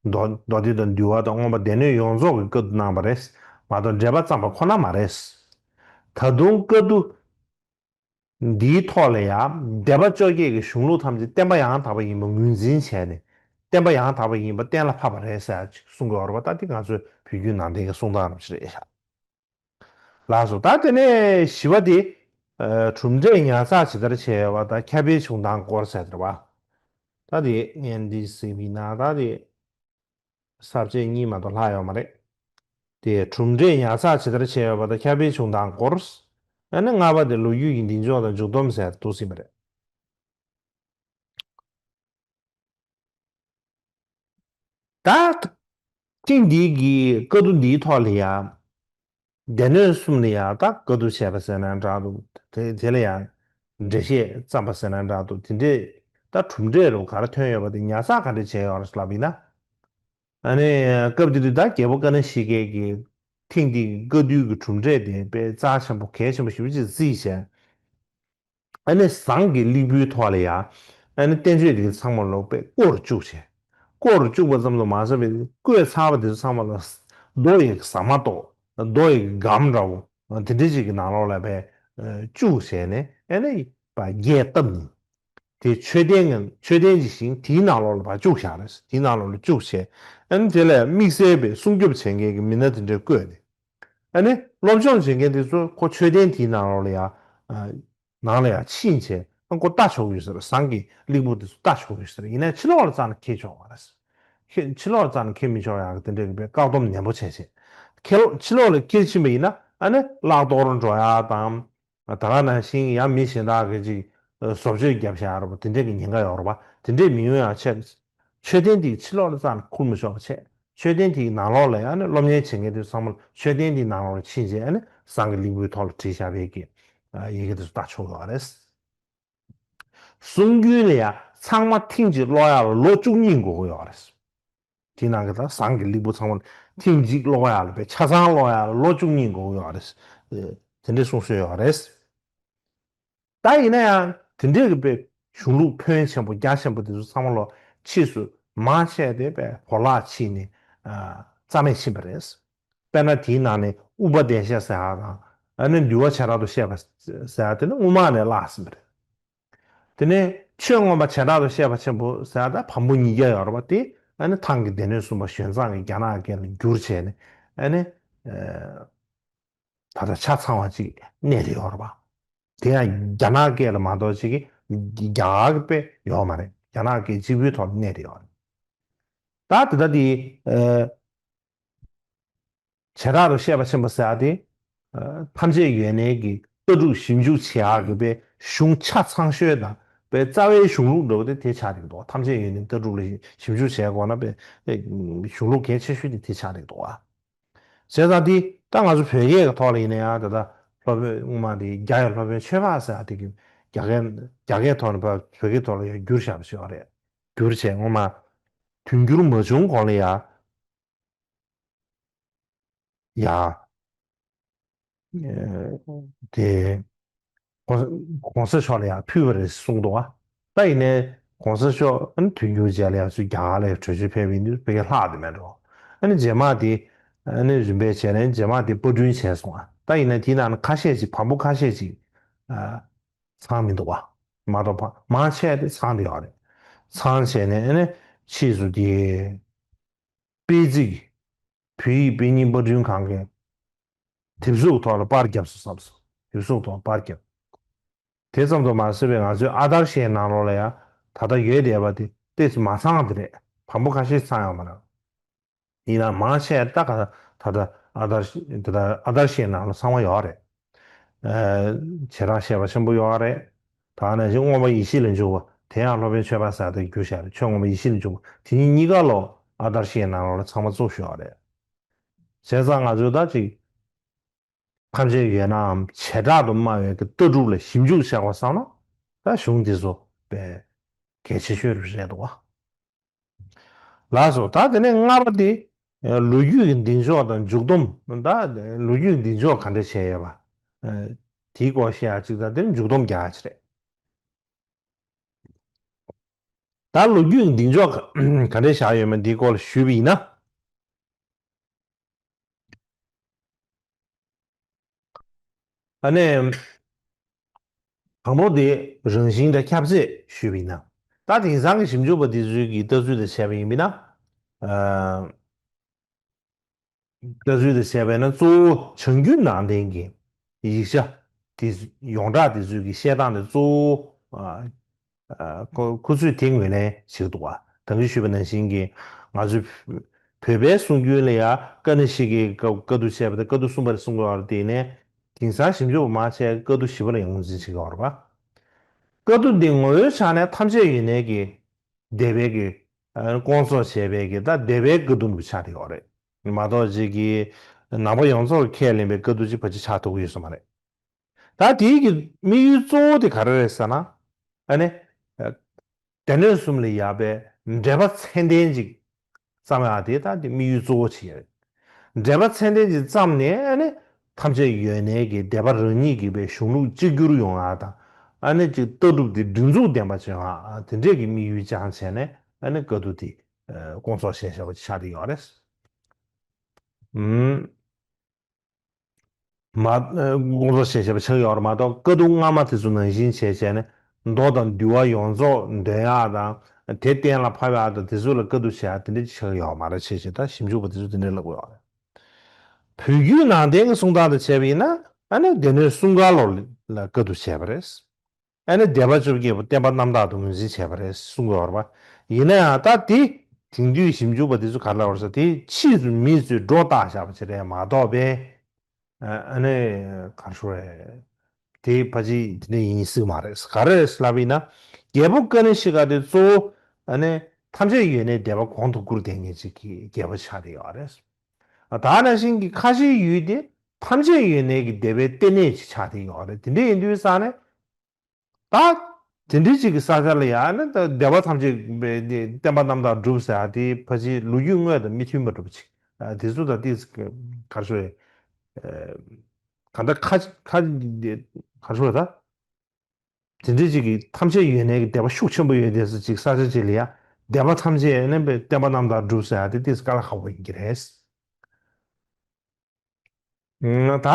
མདོ་མདོ་སྡེ་དང་འདུལ་བ་དང་མངོན་པ་སྡེ་སྣོད་ཡོངས་རྫོགས་ཀྱི་བཀའ་བསྡུ་གནང་བ་རེད། མ་གཏོགས་འགྲེལ་པ་བརྩམས་པ་ཁོ་ན་མ་རེད། ད་དུང་བཀའ་བསྡུ་འདིའི་ཐོག་ལ་ཡང་སྡེ་པ་བཅོ་བརྒྱད་ཀྱི་གཞུང་ལུགས་ཐམས་ཅད་བསྟན་པ་ཡང་དག་པ་ཡིན་པ་ངོས་འཛིན་བྱས་ནས་བསྟན་པ་ཡང་དག་པ་ཡིན་པ་གཏན་ལ་ཕབ་པ་རེད་ཟེར་ཅིག་གསུང་གི་ཡོད་རེད་པ། ད་འདི་ང་ཚོའི་བོད་བརྒྱུད་ནང་བསྟན་གྱི་གསུང་སྟངས་རང་ཞིག་རེད་ཤག་ལགས་སོ། ད་དེ་ནས་བཞི་པ་དེ། ཨ། གྲུབ་འབྲས་ཉར་ཚགས་ཇི་ལྟར་བྱས་ཡོད་པ་དང་ཁྱབ་སྤེལ་བྱུང་སྟངས་སྐོར་ཟེར་དེ་རེད་བ། ད་དེ་ངས་འདི་གཟིགས་པ་ཡིན་ན་ད་དེ་ས་བཅད་གཉིས་མ་གཏོགས་ལྷག་ཡོད་མ་རེད། དེ་གྲུབ་འབྲས་ཉར་ཚགས་ཇི་ལྟར་བྱས་ཡོད་པ་དང་ཁྱབ་སྤེལ་བྱུང་སྟངས་སྐོར། ཨ་ནི་ལྔ་པ་དེ་ལོ་རྒྱུས་ཀྱི་མདུན་ལྕོག་དང་མཇུག་སྡོམ་ཟེར་འདུག་ཟིན་པ་རེད། ད་ཐེངས་འདིའི་གི་བཀའ་བསྡུ་འདིའི་ཐོག་ལ་ཡང་སྡེ་སྣོད་གསུམ་ལ་ཡང་ད་བཀའ་བསྡུ་བྱས་པ་ཟེར་ན་འདྲ་འདུག་དེ་དེ་ལ་ཡང་འགྲེལ་བཤད་བརྩམས་པ་ཟེར་ན་འདྲ་འདུག་དེ་འདྲས་ད་གྲུབ་འབྲས་རུ་ག་རེ་ཐོན་ཡོད་པ་དེ་ཉར་ཚགས་ག་འདྲས་བྱས་ཡོད་རེད་ལབ་ཡིན་ན། ཨ་ནི་སྐབས་དེ་དུས་ད་རྒྱལ་པོ་ཀ་ཎ་ཤི་ཀའི་གི་ཐེངས་འདིའི་བཀའ་བསྡུའི་གི་གྲུབ་འབྲས་དེ་དཔེ་རྩ་ཆེན་པོ་གལ་ཆེན་པོ་ཞེ་པོ་ཅིག་བརྩིས་བྱས། ཨ་ནི་ཟངས་ཀྱི་སླེགས་བུའི་ཐོག་ལ་ཡང་ཨ་ནི་བསྟན་བཅོས་དེ་ཚང་མ་ལོག་པས་བརྐོས་བཅུག་བྱས། བརྐོས་བཅུག་པ་ཙམ་དུ་མ་ཟད་པའི་བརྐོས་ཚར་བ་དེ་ཚོ་ཚང་མ་ལ་རྡོ་ཡི་ཟ་མ་ཏོག་རྡོ་ཡི་སྒམ་འདྲ་བོ་དེ་འདྲ་ཅིག་གི་ནང་ལོགས་ལ་བས་བཅུག་བྱས་ནས་ཨ་ནི་པ་རྒྱས་བཏབ་ནས་དེ་མཆོད་རྟེན་ངན་མཆོད་རྟེན་ཅིག་བཞེངས་དེའི་ནང་ལོགས་ལ་བ་བཅུག་བཞག་རེད། དེའི་ནང་ལོགས་ལ་བཅུག་བྱས་ཨ་ནི་དེ་ལ་དམིགས་བསལ་བའི་སྲུང་སྐྱོབ་བྱེད་མཁན་གྱི་མི་སྣ་དེ་འདྲ་བསྐོས་ནས། ཨ་ནི་སློབ་སྦྱོང་བྱེད་མཁན་དེ་ཚོ་ཁོ་མཆོད་རྟེན་དེའི་ནང་ལོགས་ལ་ཡ། ནང་ལ་ཡ་ཕྱིན་བྱས་ཨ་ཁོ་ལྟ་ཆོག་གི་ཡོད་ཟེར། ཟངས་ཀྱི་སླེགས་བུ་དེ་ཚོ་ལྟ་ཆོག་གི་ཡོད་ཟེར། ཡིན་ནའི་ཕྱི་ལོགས་ལ་རྩ་ནས་འཁྱེར་ཆོག་མ་རེད། ཁྱེད་ཕྱི་ལོགས་ལ་རྩ་ནས་འཁྱེར་མི་ཆོག་ཡག་གི་དེ་འདྲ་གི་བཀག་སྡོམ་ནན་པོ་བྱས་བྱས། ཁྱེད་ཕྱི་ལོགས་ལ་འཁྱེར་ཕྱིན་པ་ཡིན་ན་ཨ་ནི་བརླག་གཏོར་འགྲོ་ཡ་དང་། ད་ག་ནང་བཞིན་ཡང་མི་གཞན་དག་གིས་ཅིག་བཟོ་བཅོས་བརྒྱབ་བཞག་རེད་པ། དེ་འདྲས་ཀྱི་ཉེན་ཁ་ཡོད་རེད་པ། དེ་འདྲས་མི་ཡོང་ཡང་ཆེད། མཆོད་རྟེན་དེའི་ཕྱི་ལོགས་ལ་རྩ་ནས་ཁུར་མི་ཆོག་པ་བྱས། མཆོད་རྟེན་དེའི་ནང་ལོགས་ལ་ཡང་ནི་སློབ་གཉེར་བྱེད་མཁན་དེ་ཚང་མ་མཆོད་རྟེན་དེའི་ནང་ལོགས་ལ་ཕྱིན་བྱས་ནི་ཟངས་ཀྱི་སླེགས་བུའི་ཐོག་ལ་བྲིས་བཞག་པའི་གི་ཡི་གེ་དེ་ཚོ་ལྟ་ཆོག་ཡོད་རེད། གསུང་རྒྱུན་ལ་ཡང་ཚང་མ་ཐེངས་གཅིག་ཀློག་ཡག་ལ་ལོ་བཅུ་གཉིས་འགོར་གི་ཡོད་རེད། དེའི་ནང་གི་ད་ཟངས་ཀྱི་སླེགས་བུ་ཚང་མ་ཐེངས་གཅིག་ཀློག་ཡག་ལ་དཔེ་ཆ་ཚང་ཀློག་ཡག་ལ་ལོ་བཅུ་གཉིས་འགོར་གི་ཡོད་རེད། དེ་འདྲའི་གསུང་སྲོལ་ཡོད་རེད། ད་ཡིན་ན་ཡང་དེ་འདྲའི་གི་དཔེ་གཞུང་ལུགས་ཕོན་ཆེན་པོ་རྒྱ་ཆེན་པོ་དེ་ཚོ་ཚང་མ་ལོ་ཕྱིས་སུ་མང་ཆེ་དེ་དཔེ་བོར་བརླག་ཕྱིན་ནས་རྩ་མེད་ཕྱིན་པ་རེད། དཔེར་ན་དེའི་ནང་ནས་ཨུ་པ་དེ་ཤ་ཟེར་ཡག་དང་ ཨ་ནི་འདུལ་བ་བྱེ་བྲག་ཏུ་བཤད་པ་ཟེར་ཡ་དེ་ནི་དབུ་མ་ནས་བརླགས་ཟིན་པ་རེད། དེ་ནས་ཆོས་མངོན་པ་བྱེ་བྲག་ཏུ་བཤད་པ་ཆེན་པོ་ཟེར་ཡ་ད་བམ་པོ་ཉིས་བརྒྱ་ཡོད་རེད་པ། དེ་ཨ་ནི་ཐང་གི་སྡེ་སྣོད་གསུམ་པ་གཞན་གཙང་གི་རྒྱ་ནག་སྐད་ལ་བསྒྱུར་བྱས་ནས་ཨ་ནི་ད་ལྟ་ཆ་ཚང་བ་ཅིག་གནས་བསྡད་ཡོད་རེད་པ། དེ་ཡང་རྒྱ་ནག་སྐད་ལ་མ་གཏོགས་ཅིག་གི་རྒྱ་གར་གྱི་དཔེ་ཡོད་མ་རེད། རྒྱ་ནག་སྐད་གཅིག་པུའི་ཐོག་ལ་གནས་བསྡད་ཡོད་རེད། ད་དེ་ལྟ་དེ་ཨ། བྱེ་བྲག་ཏུ་བཤད་པ་ཆེན་པོ་ཟེར་ཡ་དེ། ཐམས་ཅད་ཡོད་གནས་ཀྱི་ལྟ་གྲུབ་ཞིབ་འཇུག་བྱེད་ཡག་གི་དཔེ་གཞུང་ཆ་ཚང་ཤོས་དང་དཔེ་རྩ་བའི་གཞུང་ལུགས་འདྲ་བོ་དེ་དེ་ཆགས་ཀྱི་འདུག་ཐམས་ཅད་ཡོད་གནས་ལྟ་གྲུབ་ལ་ཞིབ་འཇུག་བྱེད་དགོས་ན་དཔེ་གཞུང་ལུགས་གལ་ཆེ་ཤོས་དེ་དེ་ཆགས་ཀྱི་འདུག་བྱས་ཙང་དེ་ད་ང་ཚོ་བོད་སྐད་ཀྱི་ཐོག་ལ་ཡིན་ན་ཡང་ད་ལྟ་སློབ་དཔོན་དབུ་མ་དེ་རྒྱ་ཡི་སློབ་དཔོན་ཆོས་འཕགས་ཟེར་ཡ་དེ་གི་རྒྱ་སྐད་རྒྱ་སྐད་ཐོག་ནས་བོད་སྐད་ཐོག་ལ་ཡང་བསྒྱུར་བཞག་པ་ཞིག་ཡོད་རེད། བསྒྱུར་བྱས་སྔོན་མ་དུས་འགྱུར་མ་བྱུང་གོང་ལ་ཡང་། ཡ། དེ། གོང་གོང་ས་མཆོག་ལ་ཡང་ཕུལ་བ་རེད་གསུངས་འདུག་བ། ད་ཡིན་ནའི་གོང་ས་མཆོག་ཨ་ནི་དུས་འགྱུར་རྗེས་ལ་ཡང་ཚུར་རྒྱ་གར་ལ་ཡང་བྲོས་བྱོལ་ཕེབས་པ་ཡིན་དུས་བོད་སྐད་ལྷག་དེ་མེད་འགྲོ། ཨ་ནི་རྗེས་མ་དེ་ཨ་ནི་རིམ་པས་བྱས་ནས་རྗེས་མ་དེ་པར་སྐྲུན་བྱས་སོང་བ། ད་ཡིན་ན་དེའི་ནང་ན་ཁ་ཤས་ཅིག་བམ་པོ་ཁ་ཤས་ཅིག་ཨ། ཚང་མི་འདུག་བ། མ་གཏོགས་མང་ཆེ་དེ་ཚང་བསྡད་ཡོད་རེད། ཚང་བྱས་ནས་ཨ་ནི་ཕྱིས་སུ་དེ། དཔེ་རྩིས། བོད་ཡིག་དཔེ་རྙིང་པར་སྐྲུན་ཁང་གིས་དེབ་གཟུགས་ཐོག་ལ་པར་བརྒྱབ་སོང་བསམ་སོང་། དེབ་གཟུགས་ཐོག་པར་བརྒྱབ། དེ་ཙམ་དུ་མ་ཟད་པའི་ང་ཚོའི་ཨ་དར་ཤའི་ནང་ལོགས་ལ་ཡང་ད་ལྟ་ཡོད་བསྡད་པ་དེ་ཏོག་ཙམ་མ་ཚང་བ་དེ་རེད། བམ་པོ་ཁ་ཤས་ཚང་ཡོད་མ་རེད། ཡིན་ན་མང་ཆེ་ད་ག་ད་ལྟ་ཨ་དར་ཤ་ད་ལྟ་ཨ་དར་ཤའི་ནང་ལ་ཚང་མ་ཡོད་རེད། ཨ། བྱེ་བྲག་བཤད་པ་ཆེན་པོ་ཡོད་རེད། ད་ནང་བཞིན་མངོན་པ་ཡེ་ཤེས་ལ་འཇུག་པ་དེ་ཡང་སློབ་དཔོན་ཆོས་འཕགས་ཟེར་དེ་བསྒྱུར་བཞག་རེད། ཆོས་མངོན་པ་ཡེ་ཤེས་ལ་འཇུག་པ་དེ་གཉིས་གཉིས་ཀ་ལོ་ཨ་དར་ཤའི་ནང་ལོགས་ལ་ཚང་མ་བཙུགས་ཤོག་རེད། བྱས་ཙང་ང་ཚོས་ད་ཅིག་ཐམས་ཅད་ཡོད་ནའམ་བྱེ་བྲག་ཏུ་སྨྲ་བའི་གི་ལྟ་གྲུབ་ལ་ཞིབ་འཇུག་བྱ་དགོས་བསམ་ན་ད་གཞུང་འདི་ཚོ་དཔེ་གལ་ཆེ་ཤོས་རེད་འདུག་བ། ལགས་སོ། ད་དེ་ནས་ལྔ་པ་དེ། ལོ་རྒྱུས་ཀྱི་འདིང་ཕྱོགས་དང་མཇུག་སྡོམ། ད་ལོ་རྒྱུས་འདིང་ཕྱོགས་ག་འདྲ་བྱས་ཡོད་པ། དེའི་སྐོར་བཤད་ཡ་གཅིག་དང་དེ་ནས་མཇུག་སྡོམ་རྒྱག་ཡ་གཅིག་རེད། ད་ལོ་རྒྱུས་ཀྱི་འདིང་ཕྱོགས་ག་འདྲ་བཞག་ཡོད་མེད་འདིའི་སྐོར་ལ་ཞུས་པ་ཡིན་ན། ཨ་ནི། དང་པོ་དེ་རང་བཞིན་དང་ཁྱབ་ཚད་ཞུས་པ་ཡིན་ན། ད་དེང་སང་གི་ཞིབ་འཇུག་པ་འདི་ཚོའི་གི་ལྟ་ཚུལ་དང་བྱས་པ་ཡིན་པ་ཡིན་ན། ཨ། ལྟ་ཚུལ་དང་བྱས་པ་ཡིན་ན་གཙོ་བོ་བྱང་རྒྱུད་ནང་བསྟན་གྱི་ཡིག་ཆ་དེ་ཡོངས་གྲགས་དེ་ཚོའི་གི་བཤད་སྟངས་དེ་གཙོ་བོ། ཨ། ཁོ་ཁོ་ཚོས་དེ་ངོས་ལེན་བྱེད་ཀྱི་འདུག་བ། ད་གིན་ཞུས་པ་ནང་བཞིན་གྱི་ང་ཚོའི་བོད་པའི་གསུང་རྒྱུན་ལ་ཡང་ཀ་ཎི་ཤི་ཀའི་བཀའ་བཀའ་བསྡུ་བྱས་པ་དང་བཀའ་བསྡུ་གསུམ་པ་རེད་གསུང་གི་ཡོད་རེད། དེ་ནས་དེང་སང་ཞིབ་འཇུག་པ་མང་ཆེ་བས་བཀའ་བསྡུ་བཞི་པ་ལ་ཡང་ངོས་འཛིན་བྱེད་ཀྱི་ཡོད་རེད་པ། བཀའ་བསྡུ་འདི་ངོ་བོའི་ཆ་ནས་ཐམས་ཅད་ཡོད་གནས་ཀྱི་སྡེ་པའི་གི་ཨ་བསྐོང་ཚོགས་བྱས་པའི་གི་ད་སྡེ་པའི་བཀའ་བསྡུ་འདྲ་པོ་ཆགས་བསྡད་ཡོད་རེད། མ་གཏོགས་ཅིག་གི་ནང་པ་ཡོངས་རྫོགས་ཀྱིས་ཁས་ལེན་པའི་བཀའ་བསྡུ་ཅིག་ཕལ་ཆེར་ཆགས་ཐུབ་ཀྱི་ཡོད་ས་མ་རེད། ད་དེའི་གི་དམིགས་ཡུལ་གཙོ་བོ་དེ་ག་རེ་རེད་ཟེར་ན། ཨ་ནི། སྡེ་སྣོད་གསུམ་ལ་ཡོད་པའི་འགྲེལ་པ་ཚད་ལྡན་ཅིག་བརྩམ་ཡག་དེ་ད་དེ་དམིགས་ཡུལ་གཙོ་བོ་ཅིག་རེད། འགྲེལ་པ་ཚད་ལྡན་ཅིག་བརྩམས་ནས་ཨ་ནི། ཐམས་ཅད་ཡོད་གནས་ཀྱི་སྡེ་པ་རང་ཉིད་ཀྱི་པའི་གཞུང་ལུགས་གཅིག་གྱུར་ཡོང་ཡག་དང་། ཨ་ནི་ཅིག་ལྟ་གྲུབ་དེ་སྒྲིག་འཛུགས་ལྡན་པ་ཅིག་ཡོང་ཡག་དེ་འདྲས་ཀྱི་དམིགས་ཡུལ་བཅངས་བྱས་ནས་ཨ་ནི་བཀའ་བསྡུ་དེ་བསྐོང་ཚོགས་བྱས་བཞག་པ་ཆགས་བསྡད་ཡོད་རེད། ཨུམ། མ། དགོངས་རྫོགས་ཞེས་བྱ་བ་ཆགས་ཡོད་རེད་མ་གཏོགས་བཀའ་བསྡུ་སྔ་མ་དེ་ཚོ་ནང་བཞིན་བྱས་བྱས་ནས་མདོ་དང་འདུལ་བ་ཡོངས་རྫོགས་འདོན་ཡག་དང་དེ་གཏན་ལ་ཕབ་ཡག་དང་དེ་ཚོ་ལ་བཀའ་བསྡུ་བྱེད་ཡག་དེ་འདྲ་ཅིག་ཆགས་ཡོད་མ་རེད། བྱས་བྱས་ད་ཞིབ་འཇུག་པ་དེ་ཚོ་དེ་འདྲ་ལབ་ཀྱི་ཡོད་རེད། བོད་བརྒྱུད་ནང་བསྟན་གྱི་གསུང་སྟངས་དང་བྱས་པ་ཡིན་ན་ཨ་ནི་སྡེ་སྣོད་གསུམ་ཀ་ལོ་ལ་བཀའ་བསྡུ་བྱས་པ་རེད། ཨ་ནི་སྡེ་པ་བཅོ་བརྒྱད་པོ་བསྟན་པ་རྣམ་དག་ཏུ་ངོས་འཛིན་བྱས་པ་རེད་གསུང་གི་ཡོད་རེད་པ། ཡིན་ན་ཡང་ད་དེ་དེང་དུས་ཞིབ་འཇུག་པ་དེ་ཚོ་ག་རེ་ལབ་རེད་ཟེར་དེ་ཕྱིས་སུ་མི་ཚོས་སྒྲོ་བཏགས་བཞག་པ་ཅིག་རེད་མ་གཏོགས་པས། ཨ་ནི་ག་རེ་ཞུ་རེད། དེ་ཕལ་ཆེར་དེ་འདྲ་ཡིན་སྲིད་མ་རེད། ག་རེ་རེད་ལབ་ཡིན་ན། རྒྱལ་པོ་ཀ་ཎི་ཤི་ཀ་དེ་གཙོ་བོ་ཨ་ནི་ཐམས་ཅད་ཡོད་གནས་སྡེ་པ་གོང་དུ་བཀུར་བསྡད་མཁན་ཅིག་གི་རྒྱལ་པོ་ཆགས་བསྡད་ཡོད་རེད། ད་ནང་བཞིན་གྱི་ཁ་ཆེའི་ཡུལ་དེ་ཐམས་ཅད་ཡོད་གནས་ཀྱི་སྡེ་པའི་ལྟེ་གནས་ཅིག་ཆགས་བསྡད་ཡོད་རེད། དེ་འདྲ་ཡིན་དུས་ཙང་ནས། ད། དེ་འདྲའི་ཅིག་གི་ས་ཆ་ལ་ཡང་ནི་ད་སྡེ་པ་ཐམས་ཅད་པའི་བསྟན་པ་རྣམ་དག་སྒྲུབ་ཟེར་ཡ་དེ་ཕལ་ཆེར་ལོ་རྒྱུས་དངོས་དང་མི་མཐུན་པ་འདྲ་པོ་ཅིག་ཨ་དེ་ཚོ་ད་ཏིས་ག་རེ་ཞུ་རེད། ཨ་ག་འདྲ་ཁ་ཁ་ག་རེ་ཞུ་རེད་ད། དེ་འདྲའི་ཅིག་གི་ཐམས་ཅད་ཡོད་གནས་ཀྱི་སྡེ་པ་ཤུགས་ཆེན་པོ་ཡོད་དེ་ཚོ་ཅིག་ས་ཆ་ཅིག་ལ་ཡང་སྡེ་པ་ཐམས་ཅད་ནི་བསྟན་པ་རྣམ་དག་སྒྲུབ་ཟེར་ཡ་དེ་ཏིས་དཀའ་ལས་ཁག་པོ་ཡིན་གྱི་རེད། ད་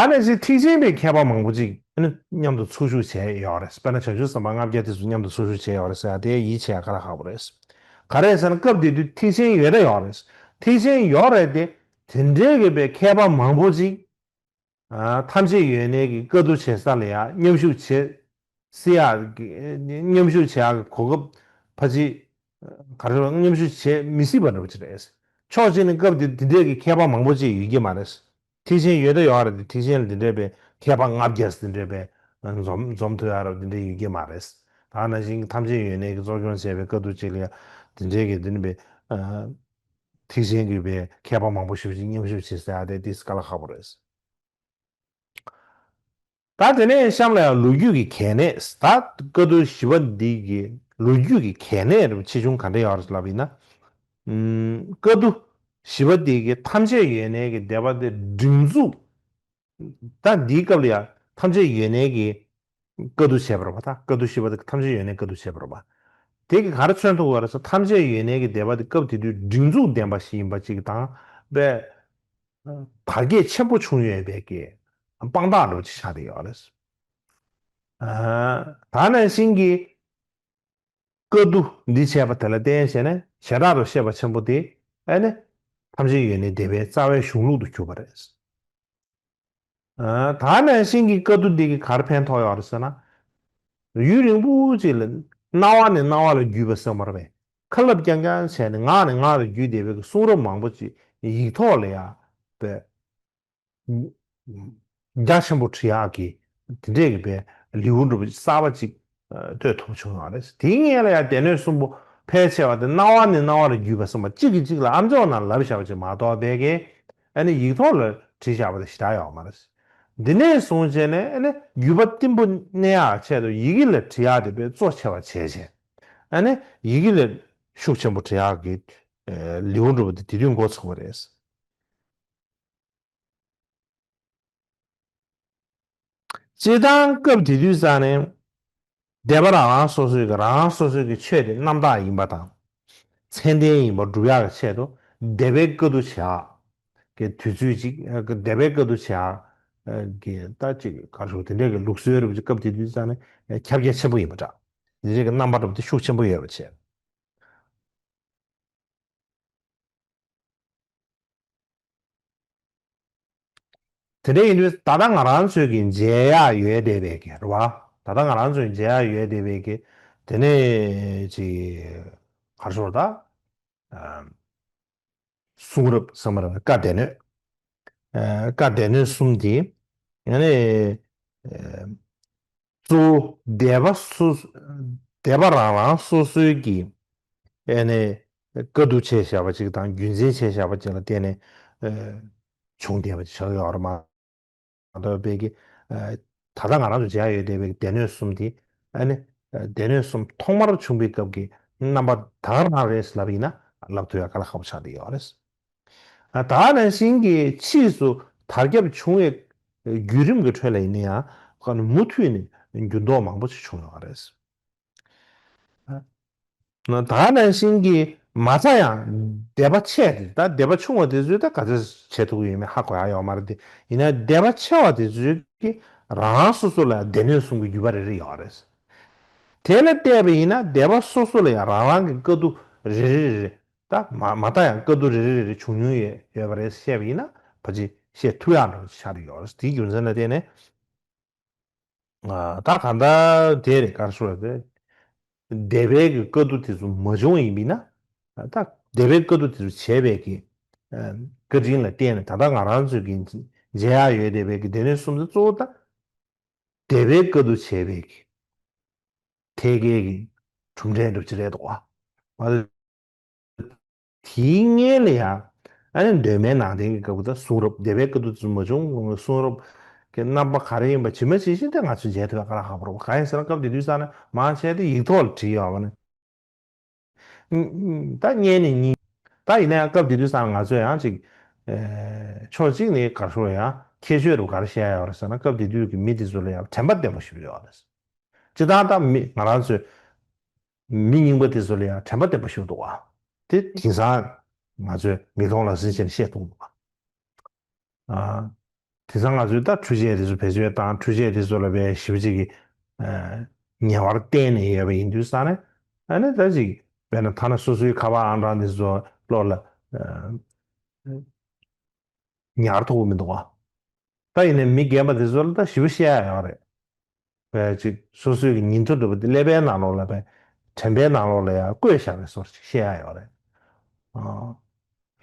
ནས་ཅིག་ཐེག་ཆེན་པའི་མཁས་པ་མང་པོ་ཅིག་ཨ་ནི་མཉམ་དུ་ཚོགས་ཞུགས་བྱས་ཡོད་རེད། དཔེར་ན་བྱང་ཆུབ་སེམས་དཔའ་ལྔ་བརྒྱ་དེ་ཚོ་མཉམ་དུ་ཚོགས་ཞུགས་བྱས་ཡོད་རེད་ཟེར་ཡ་དེ་ཡིད་ཆེས་ཡ་དཀའ་ལས་ཁག་པོ་རེད། ག་རེ་ཟེར་ན་སྐབས་དེ་དུས་ཐེག་ཆེན་ཡོད་ད་ཡོད་རེད། ཐེག་ཆེན་ཡོད་རེད་དེ། དེ་འདྲའི་གི་པའི་མཁས་པ་མང་པོ་ཅིག་ཨ། ཐམས་ཅད་ཡོད་གནས་ཀྱི་བཀའ་བསྡུ་བྱེད་ས་ལ་ཡང་མཉམ་ཞུགས་བྱེད་སྲིད་ཡག་གི་མཉམ་ཞུགས་བྱེད་ཡག་གི་གོ་སྐབས་ཕལ་ཆེར་ག་རེ་མཉམ་ཞུགས་བྱེད་མི་སྲིད་པ་འདྲ་པོ་ཅིག་རེད། ཕྱོགས་གཅིག་ནས་སྐབས་དེ་དེ་འདྲས་ཀྱི་མཁས་པ་མང་པོ་ཅིག་ཡོད་ཀྱི་མ་རེད། ཐེག་ཆེན་ཡོད་ད་ཡོད་རེད་དེ། ཐེག་ཆེན་ལ་དེ་འདྲས་པའི་མཁས་པ་ལྔ་བརྒྱ་དེ་འདྲས་པའི་འཛོམས་འཛོམས་ཐུབ་ཡག་ར་དེ་འདྲས་ཡོད་ཀྱི་མ་རེད། ད་ནང་བཞིན་ཐམས་ཅད་ཡོད་གནས་ཀྱི་གཙོ་སྐྱོང་བྱས་པའི་བཀའ་བསྡུ་ཅིག་ལ་ཡང་དེ་འདྲས་ཀྱི་དེ་འདྲས་པའི་ཐེག་ཆེན་གྱི་པའི་མཁས་པ་མང་པོ་ཞེ་པོ་ཅིག་མཉམ་ཞུགས་བྱེད་ས་ཡག་དེ་ཏིས་དཀའ་ལས་ཁག་པོ་རེད། ད་དེ་ནས་གཤམ་ལ་ཡང་ལོ་རྒྱུས་ཀྱི་གལ་གནད། ད་བཀའ་བསྡུ་བཞི་པ་འདི་གི་ལོ་རྒྱུས་ཀྱི་གལ་གནད་རེད་ཆེ་ཆུང་ག་འདྲ་ཡོད་རེད་ལབ་ཡིན་ན། ཨུམ། བཀའ་བསྡུ་བཞི་པ་འདི་གི་ཐམས་ཅད་ཡོད་གནས་ཀྱི་སྡེ་པ་དེ་སྒྲིག་འཛུགས། ད་འདིའི་སྐབས་ལ་ཡང་ཐམས་ཅད་ཡོད་གནས་ཀྱི་བཀའ་བསྡུ་བྱས་པ་རེད་པ། ད་བཀའ་བསྡུ་བཞི་པ་དེ་ཐམས་ཅད་ཡོད་གནས་བཀའ་བསྡུ་བྱས་པ་རེད་པ། དེ་གི་ག་རེ་མཚོན་ཐུབ་པ་རེད་ཟེར། ཐམས་ཅད་ཡོད་གནས་ཀྱི་སྡེ་པ་དེ་སྐབས་དེ་དུས་སྒྲིག་འཛུགས་ལྡན་པ་ཞིག་ཡིན་པ་ཅིག་དང་། དཔེ། དར་རྒྱས་ཆེན་པོ་བྱུང་ཡོད་པའི་གི་དཔང་རྟགས་འདྲ་པོ་ཅིག་ཆགས་བསྡད་ཡོད་རེད། ཨ། ད་ནང་བཞིན་གྱི་བཀའ་བསྡུ་འདི་བྱས་པ་དེ་ལ་བརྟེན་བྱས་ནས་བྱེ་བྲག་ཏུ་བཤད་པ་ཆེན་པོ་དེ་ཨ་ནི་ཐམས་ཅད་ཡོད་གནས་སྡེ་པའི་རྩ་བའི་གཞུང་ལུགས་སུ་གྱུར་པ་རེད། ཨ། ད་ནང་བཞིན་གྱི་བཀའ་བསྡུ་འདི་གིས་ག་རེ་ཕན་ཐོགས་ཡོད་རེད་ཟེར་ན། ཡུན་རིང་པོ་ཅིག་ལ་རྣ་བ་ནས་རྣ་བ་ལ་བརྒྱུད་པ་ཟེར་བ་རེད་པས། ཁ་སླབ་རྐྱང་རྐྱང་བྱས་ནས་ངག་ནས་ངག་ལ་བརྒྱུད་བསྡད་པའི་གསུང་རབ་མང་པོ་ཅིག་ཡིག་ཐོག་ལ་ཡང་པས་རྒྱ་ཆེན་པོ་བྲི་ཡག་གི་དེ་འདྲས་ཀྱི་པའི་ལེའུ་འདྲ་པོ་གསར་པ་ཅིག་གཏོད་ཐུབ་བྱུང་ཡོད་རེད། དེའི་སྔོན་ལ་ཡང་སྡེ་སྣོད་གསུམ་པོ་ཕལ་ཆེ་བ་དེ་རྣ་བ་ནས་རྣ་བ་ལ་བརྒྱུད་པ་གསུམ་པ་གཅིག་གིས་གཅིག་ལ་ཨམ་ཅོག་ནང་ལབ་བཞག་པ་ཅིག་མ་གཏོགས་པའི་གི་ཨ་ནི་ཡིག་ཐོག་ལ་བྲིས་བཞག་པ་དེ་ཞེ་དྲག་ཡོད་མ་རེད། འདི་ནས་བཟུང་བྱས་ནས་ཨ་ནི་བརྒྱུད་པ་བརྟན་པོ་གནས་ཡག་ཆེད་དུ་ཡི་གེ་ལ་བྲི་ཡག་དེ་དཔེ་གཙོ་ཆེ་བ་བྱས་བྱས། ཨ་ནི་ཡི་གེ་ལ་ཤུགས་ཆེན་པོ་བྲི་ཡག་གི་ལེའུ་འདྲ་པོ་དེ་དེ་དུས་འགོ་ཚུགས་པ་རེད། སྤྱིར་བཏང་སྐབས་དེ་དུས་ཙང་ནས་སྡེ་པ་རང་རང་སོ་སོའི་གི་རང་རང་སོ་སོའི་གི་ཆོས་དེ་རྣམ་དག་ཡིན་པ་དང་། མཚན་ལྡན་ཡིན་པ་སྒྲུབ་ཡག་གི་ཆེད་དུ་སྡེ་པའི་བཀའ་བསྡུ་བྱེད་ཡག་གི་དུས་ཚོད་ཅིག་སྡེ་པའི་བཀའ་བསྡུ་བྱེད་ཡག་གི་ད་ཅིག་ག་རེ་ཞུ་དེ་འདྲའི་གི་ལུགས་སྲོལ་རེད་པ་ཅིག་སྐབས་དེ་དུས་ཙང་ནས་ཁྱབ་རྒྱ་ཆེན་པོ་ཡིན་པ་འདྲ། དེ་འདྲའི་གི་རྣམ་པ་འདྲ་པོ་དེ་ཤུགས་ཆེན་པོ་ཡོད་པ་བྱས། དེ་འདྲ་ཡིན་དུས་ད་ལྟ་ང་རང་ཚོའི་གི་མཇལ་ཡག་ཡོད་བསྡད་པའི་གི་རེད་བ། ད་ལྟ་ང་རང་ཚོའི་མཇལ་ཡག་ཡོད་བསྡད་པའི་གི་དེ་ནས་ཅིག་ག་རེ་ཟེར་ད། ཨ། གསུང་རབ་ཚང་མ་རེད་བ། བཀའ་སྡེ་སྣོད། ཨ། བཀའ་སྡེ་སྣོད་གསུམ་དེ་ཡང་ནས། ཨ། གཙོ་བོ་སྡེ་པ་སོ་སོ་སྡེ་པ་རང་རང་སོ་སོའི་གི་ཨེ་ནས་བཀའ་བསྡུ་བྱས་བཞག་པ་ཅིག་དང་རྒྱུ་མཚན་བྱས་བཞག་པ་ཅིག་ལ་བརྟེན་ནས་ཨེ་བྱུང་བསྡད་པ་ཅིག་ཆགས་ཡོད་རེད་མ་གཏོགས་པའི་གི་ཨེ་ད་ལྟ་ང་རང་ཚོ་མཇལ་ཡོད་བསྡད་པའི་སྡེ་སྣོད་གསུམ་དེ་ཨེ་ནས་སྡེ་སྣོད་གསུམ་ཐོག་མར་བྱུང་བའི་སྐབས་ཀྱི་རྣམ་པ་ད་ག་རང་རེད་ལབ་ཡིན་ན་ལབ་ཐུབ་ཡག་དཀའ་ལས་ཁག་པོ་ཆགས་བསྡད་ཡོད་རེད། ད་ནང་བཞིན་གྱི་ཕྱིས་སུ་དར་ཁྱབ་བྱུང་བའི་བརྒྱུད་རིམ་གྱི་ཁྲོད་ལ་ཡིན་ན་ཡང་མུ་མཐུད་ནས་འགྱུར་ལྡོག་མང་པོ་ཞིག་བྱུང་ཡོད་རེད། ད་ནང་བཞིན་གྱི་མ་རྩ་ཡང་སྡེ་པ་ཆེ་དེ་ད་སྡེ་པ་ཆུང་བ་དེ་ཚོས་ད་ག་ཚོད་བྱེད་ཐུབ་ཀྱི་ཡོད་མེད་ཧ་གོ་ཡག་ཡོད་མ་རེད་དེ། ཡིན་ན་སྡེ་པ་ཆེ་བ་དེ་ཚོས་ཀྱི་རང་རང་སོ་སོ་ལ་སྡེ་སྣོད་གསུམ་གྱི་བརྒྱུད་པ་རེ་རེ་ཡོད་རེད། དེ་ལ་བལྟས་པ་ཡིན་ན་སྡེ་པ་སོ་སོ་ལ་ཡང་རང་རང་གི་བཀའ་བསྡུ་རེ་རེ་རེ་རེ། ད་མ་མ་མཐའ་ཡང་བཀའ་བསྡུ་རེ་རེ་རེ་རེ་བྱུང་མྱོང་ཡོད་ཡོད་པ་རེད་བཤད་པ་ཡིན་ན་ཕལ་ཆེར་བཤད་ཐུབ་ཡག་འདྲ་པོ་ཆགས་ཡོད་རེད། དེའི་རྒྱུ་མཚན་ལ་བརྟེན་ནས་ཨ་ད་གང་ལྟར་དེ་རེད་ག་རེ་ཞུ་དགོས་རེད། སྡེ་པའི་གི་བཀའ་བསྡུ་དེ་ཚོ་མ་བྱུང་ཡིན་པ་ཡིན་ན་ད་སྡེ་པའི་བཀའ་བསྡུ་དེ་ཚོ་བྱས་པའི་གི་ཨ་བཀའ་དྲིན་ལ་བརྟེན་ནས་ད་ལྟ་ང་རང་ཚོའི་གི་མཇལ་ཡག་ཡོད་བསྡད་པའི་གི་སྡེ་སྣོད་གསུམ་དེ་གཙོ་བོ་ད་སྡེ་པའི་བཀའ་བསྡུ་བྱས་པའི་གི་ཐད་ཀའི་གི་གྲུབ་འབྲས་འདྲ་པོ་ཅིག་རེད་འདུག་བ། མ་གཏོགས་དེའི་སྔོན་ལ་ཡང་ཨ་ནི་གདོད་མའི་ནང་བསྟན་གྱི་སྐབས་ཀྱི་ད་གསུང་རབ་སྡེ་པའི་བཀའ་བསྡུ་དེ་ཚོ་མ་བྱུང་གསུང་རབ་ཀྱི་རྣམ་པ་ག་རེ་ཡིན་པ་ཇི་མ་ཇི་བཞིན་དེ་ང་ཚོས་མཇལ་ཐུབ་པ་དཀའ་ལས་ཁག་པོ་རེད། གང་ཡིན་ཟེར་ན་སྐབས་དེ་དུས་ཙང་ནས་མང་ཆེ་དེ་ཡིག་ཐོག་ལ་བྲིས་ཡོད་པ་ནི། ད་སྔོན་ནས་གཉིས། ད་ཡིན་ན་ཡང་སྐབས་དེ་དུས་ཙང་ང་ཚོས་ཡང་ཅིག་ཨེ་ཕྱོགས་གཅིག་ནས་ག་རེ་ཞུ་ཡང་ཁྱད་ཆོས་རུ་ག་རེ་བཤད་ཡོད་རེད་ཟེར་ན་སྐབས་དེ་དུས་ཀྱི་མི་དེ་ཚོ་ལ་ཡང་དྲན་པ་བརྟན་པོ་ཞིག་ཡོད་རེད། སྤྱིར་བཏང་ད་མི་ང་རང་ཚོས་མི་རྙིང་པ་དེ་ཚོ་ལ་ཡང་དྲན་པ་བརྟན་པོ་ཞིག་འདུག་བ། དེ་དེང་སང་ང་ཚོས་མིག་མཐོང་ལག་ཟིན་བྱས་ནས་བཤད་ཐུབ་འདུག་བ། ཨ། དེང་སང་ང་ཚོས་ད་འཕྲུལ་ཆས་དེ་ཚོ་བེད་སྤྱོད་བཏང་། འཕྲུལ་ཆས་དེ་ཚོ་ལ་དཔེ་ཞེ་པོ་ཅིག་གི་ཨ་ཉེ་བར་བརྟེན་ནས་ཡོད་པ་ཡིན་དུས་ཙང་ནས། ཨ་ནི་ད་ཅིག་དཔེར་ན་ཐ་ན་སོ་སོའི་ཁ་པར་ཨང་གྲངས་དེ་ཚོ་བློ་ལ་ཨ་ཉར་ཐུབ་ཀྱི་མི་འདུག་བ། ད་ཡིན་ནའི་མི་རྒན་པ་དེ་ཚོ་ལ་ད་ཞེ་པོ་བཤད་ཡ་ཡོད་རེད། བས་ཅིག་སོ་སོའི་གི་ཉིན་ཐོ་འདྲ་པོ་དེ་ཀླད་པའི་ནང་ལོགས་ལ་བས་དྲན་པའི་ནང་ལོགས་ལ་ཡང་བཀོད་བཞག་པའི་བཟོ་ཅིག་བཤད་ཡ་ཡོད་རེད། ཨ།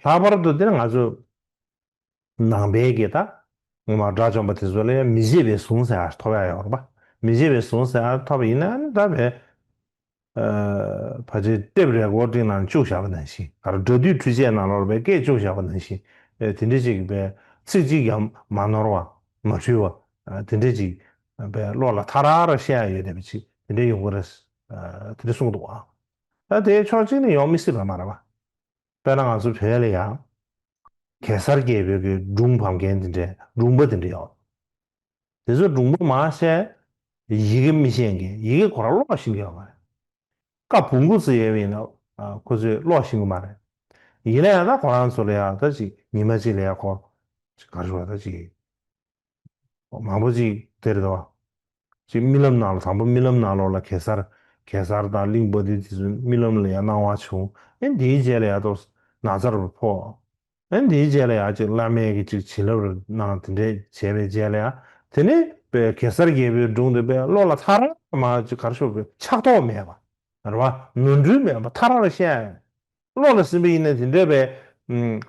ལྷག་པར་དུ་དེ་ནི་ང་ཚོ་ནང་པའི་གི་ད་ངོ་མ་དགྲ་བཅོམ་པ་དེ་ཚོ་ལ་ཡང་མི་བརྗེད་པའི་གཟུངས་ཟེར་ཡ་ཐོབ་ཡ་ཡོད་རེད་པ། མི་བརྗེད་པའི་གཟུངས་ཟེར་ཡ་ཐོབ་པ་ཡིན་ན་ཨ་ནི་ད་བས་ཨ་ཕལ་ཆེར་ཊེབ་རེ་ཀོར་ཌིང་ནང་བཅུག་བཞག་པ་ནང་བཞིན། ག་རེ། སྒྲ་སྡུད་འཕྲུལ་ཆས་ནང་ལོགས་ལ་བས་སྐད་བཅུག་བཞག་པ་ནང་བཞིན། ཨེ་དེ་འདྲ་ཅིག་བས་ཚིག་གཅིག་ཀྱང་མ་ནོར་བ། མ་འཁྲུལ་བ། ཨ་དེ་འདྲ་ཅིག་བས་བློ་ལ་ཐག་རང་རང་བཤད་ཡ་ཡོད་བསྡད་པ་ཅིག་དེ་འདྲ་ཡོང་གི་རེད། ཨ་དེ་འདྲ་གསུངས་འདུག་ཨ། ད་དེའི་ཕྱོགས་གཅིག་ནས་ཡོང་མི་སྲིད་པ་མ་རེད་པ། དཔེར་ན་ང་ཚོ་བོད་ལ་ཡང་གེ་སར་རྒྱལ་པོའི་གི་སྒྲུང་ཕམ་མཁན་དེ་འདྲའི་སྒྲུང་པ་དེ་འདྲ་ཡོད། དེ་ཚོ་སྒྲུང་པ་མང་ཆེ་ཡི་གེ་མི་ཤེས་མཁན། ཡི་གེ་ཁོ་རང་ཀློག་ཤེས་ཀྱི་ཡོད་མ་རེད། ཀ་བོང་བུ་ཙི་ཡོད་པ་ཡིན་ན་ཨ་ཁོ་ཚོས་ཀློག་ཤེས་ཀྱི་མ་རེད། ཡིན་ན་ཡང་ད་ཁོ་རང་ཚོ་ལ་ཡང་ད་ཅིག་ཉི་མ་གཅིག་ལ་ཡང་ཁོ་ཅིག་ག་རེ་ཞུ་བ། ད་ཅིག་མང་པོ་ཅིག་དེ་རེད་དོ། ཅིག་རྨི་ལམ་ནང་ལ། དང་པོ་རྨི་ལམ་ནང་ལོགས་ལ་གེ་སར། གེ་སར་དང་གླིང་པོ་ཏི་དེ་ཚོ་རྨི་ལམ་ལ་ཡང་སྣང་བ་བྱུང་། ཨེ་འདིའི་རྗེས་ལ་ཡང་ཏོག་ཙམ་ན་ཚ་རུ་ཕོག་ཨེ་འདིའི་རྗེས་ལ་ཡང་ཅིག་བླ་མས་ཀྱི་ཅིག་བྱིན་རླབས་རུ་གནང་། དེ་འདྲས་བྱས་པའི་རྗེས་ལ་ཡང་དེ་ནས་པའི་གེ་སར་རྒྱལ་པོའི་སྒྲུང་དེ་པའི་བློ་ལ་ཐག་རང་མ་ཅིག་ག་རེ་ཞུ་དགོས། ཆགས་ཐོགས་མེད་པ་རེད་བ། ནོར་འཁྲུལ་མེད་པ། ཐག་རང་ལ་བཤད་ཡ། བློ་ལ་ཟིན་པ་ཡིན་ན་དེ་འདྲས་པའི་ཨུམ།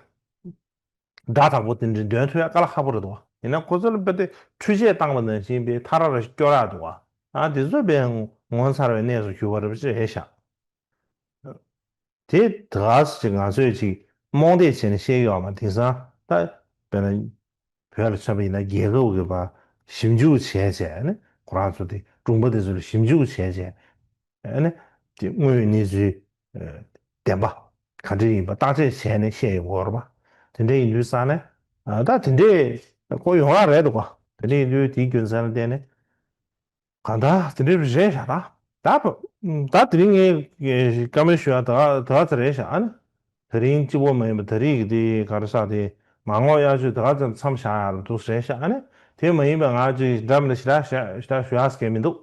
སྒྲ་དག་པོ་དེ་འདྲ་འདོན་ཐུབ་ཡ་དཀའ་ལས་ཁག་པོ་རེད་འདུག་བ། ཡིན་ན་ཁོ་ཚོ་ལ་དཔེ་དེ་འཕྲུལ་ཆས་བཏང་བ་ནང་བཞིན་པའི་ཐག་རང་རང་སྐྱོར་ཡག་འདུག་བ། ཨ་དེ་ཚོ་དཔེ་ངོ་མཚར་བའི་གནས་སུ་གྱུར་པ་རེད་པ་ཅིག་རེད་ཤག་དེ་དག་ཅིག་ང་ཚོས་ཅིག་རྨོངས་དད་བྱས་ནས་བཤད་ཀྱི་ཡོད་མ། དེང་སང་ད་དཔེར་ན་བོད་ལ་མཚོན་པ་ཡིན་ན་རྒྱལ་ཁབ་ཀྱི་བ་ཞིབ་འཇུག་བྱས་བྱས་ནས། ཁོ་རང་ཚོ་དེ་སྒྲུང་པ་དེ་ཚོ་ལ་ཞིབ་འཇུག་བྱས་བྱས། ཨ་ནི་དེ་དངོས་ཡོད་གནས་ཚུལ་ཨ་བདེན་པ་ག་འདྲ་ཡིན་པ་བརྟག་དཔྱད་བྱས་ནས་བཤད་ཡོང་གི་ཡོད་རེད་པ། དེ་འདྲ་ཡིན་དུས་ཙང་ནས་ཨ་ད་དེ་འདྲས་ཁོ་ཡོང་ཡག་རེད་འདུག་ག་དེ་འདྲ་ཡིན་དུས་དེའི་རྒྱུ་མཚན་ལ་བརྟེན་ནས་གང་ལྟར་དེ་འདྲས་རེད་ཤག་ད་ད་དེ་རིང་ངས་བཀའ་མོལ་ཞུ་ཡག་ད་ག་ད་ག་ཚོད་རེད་ཤག་ཨ་ནི་དེ་རིང་གཅིག་པོ་མ་ཡིན་པ། ད་རེས་ཀྱི་དེ་ག་རེ་ཟེར། དེ་མ་དངུལ་གཡར་ཆོག་ད་ག་ཚོད་མཚམས་བཞག་ཡག་རེད་འདུག་རེད་ཤག་ཨ་ནི་དེ་མ་ཡིན་པ་ང་ཅིག་འདྲ་མི་འདྲ་ཞེ་དྲག་ཞེ་དྲག་ཞུ་ཡག་ཟེར་མཁན་མི་འདུག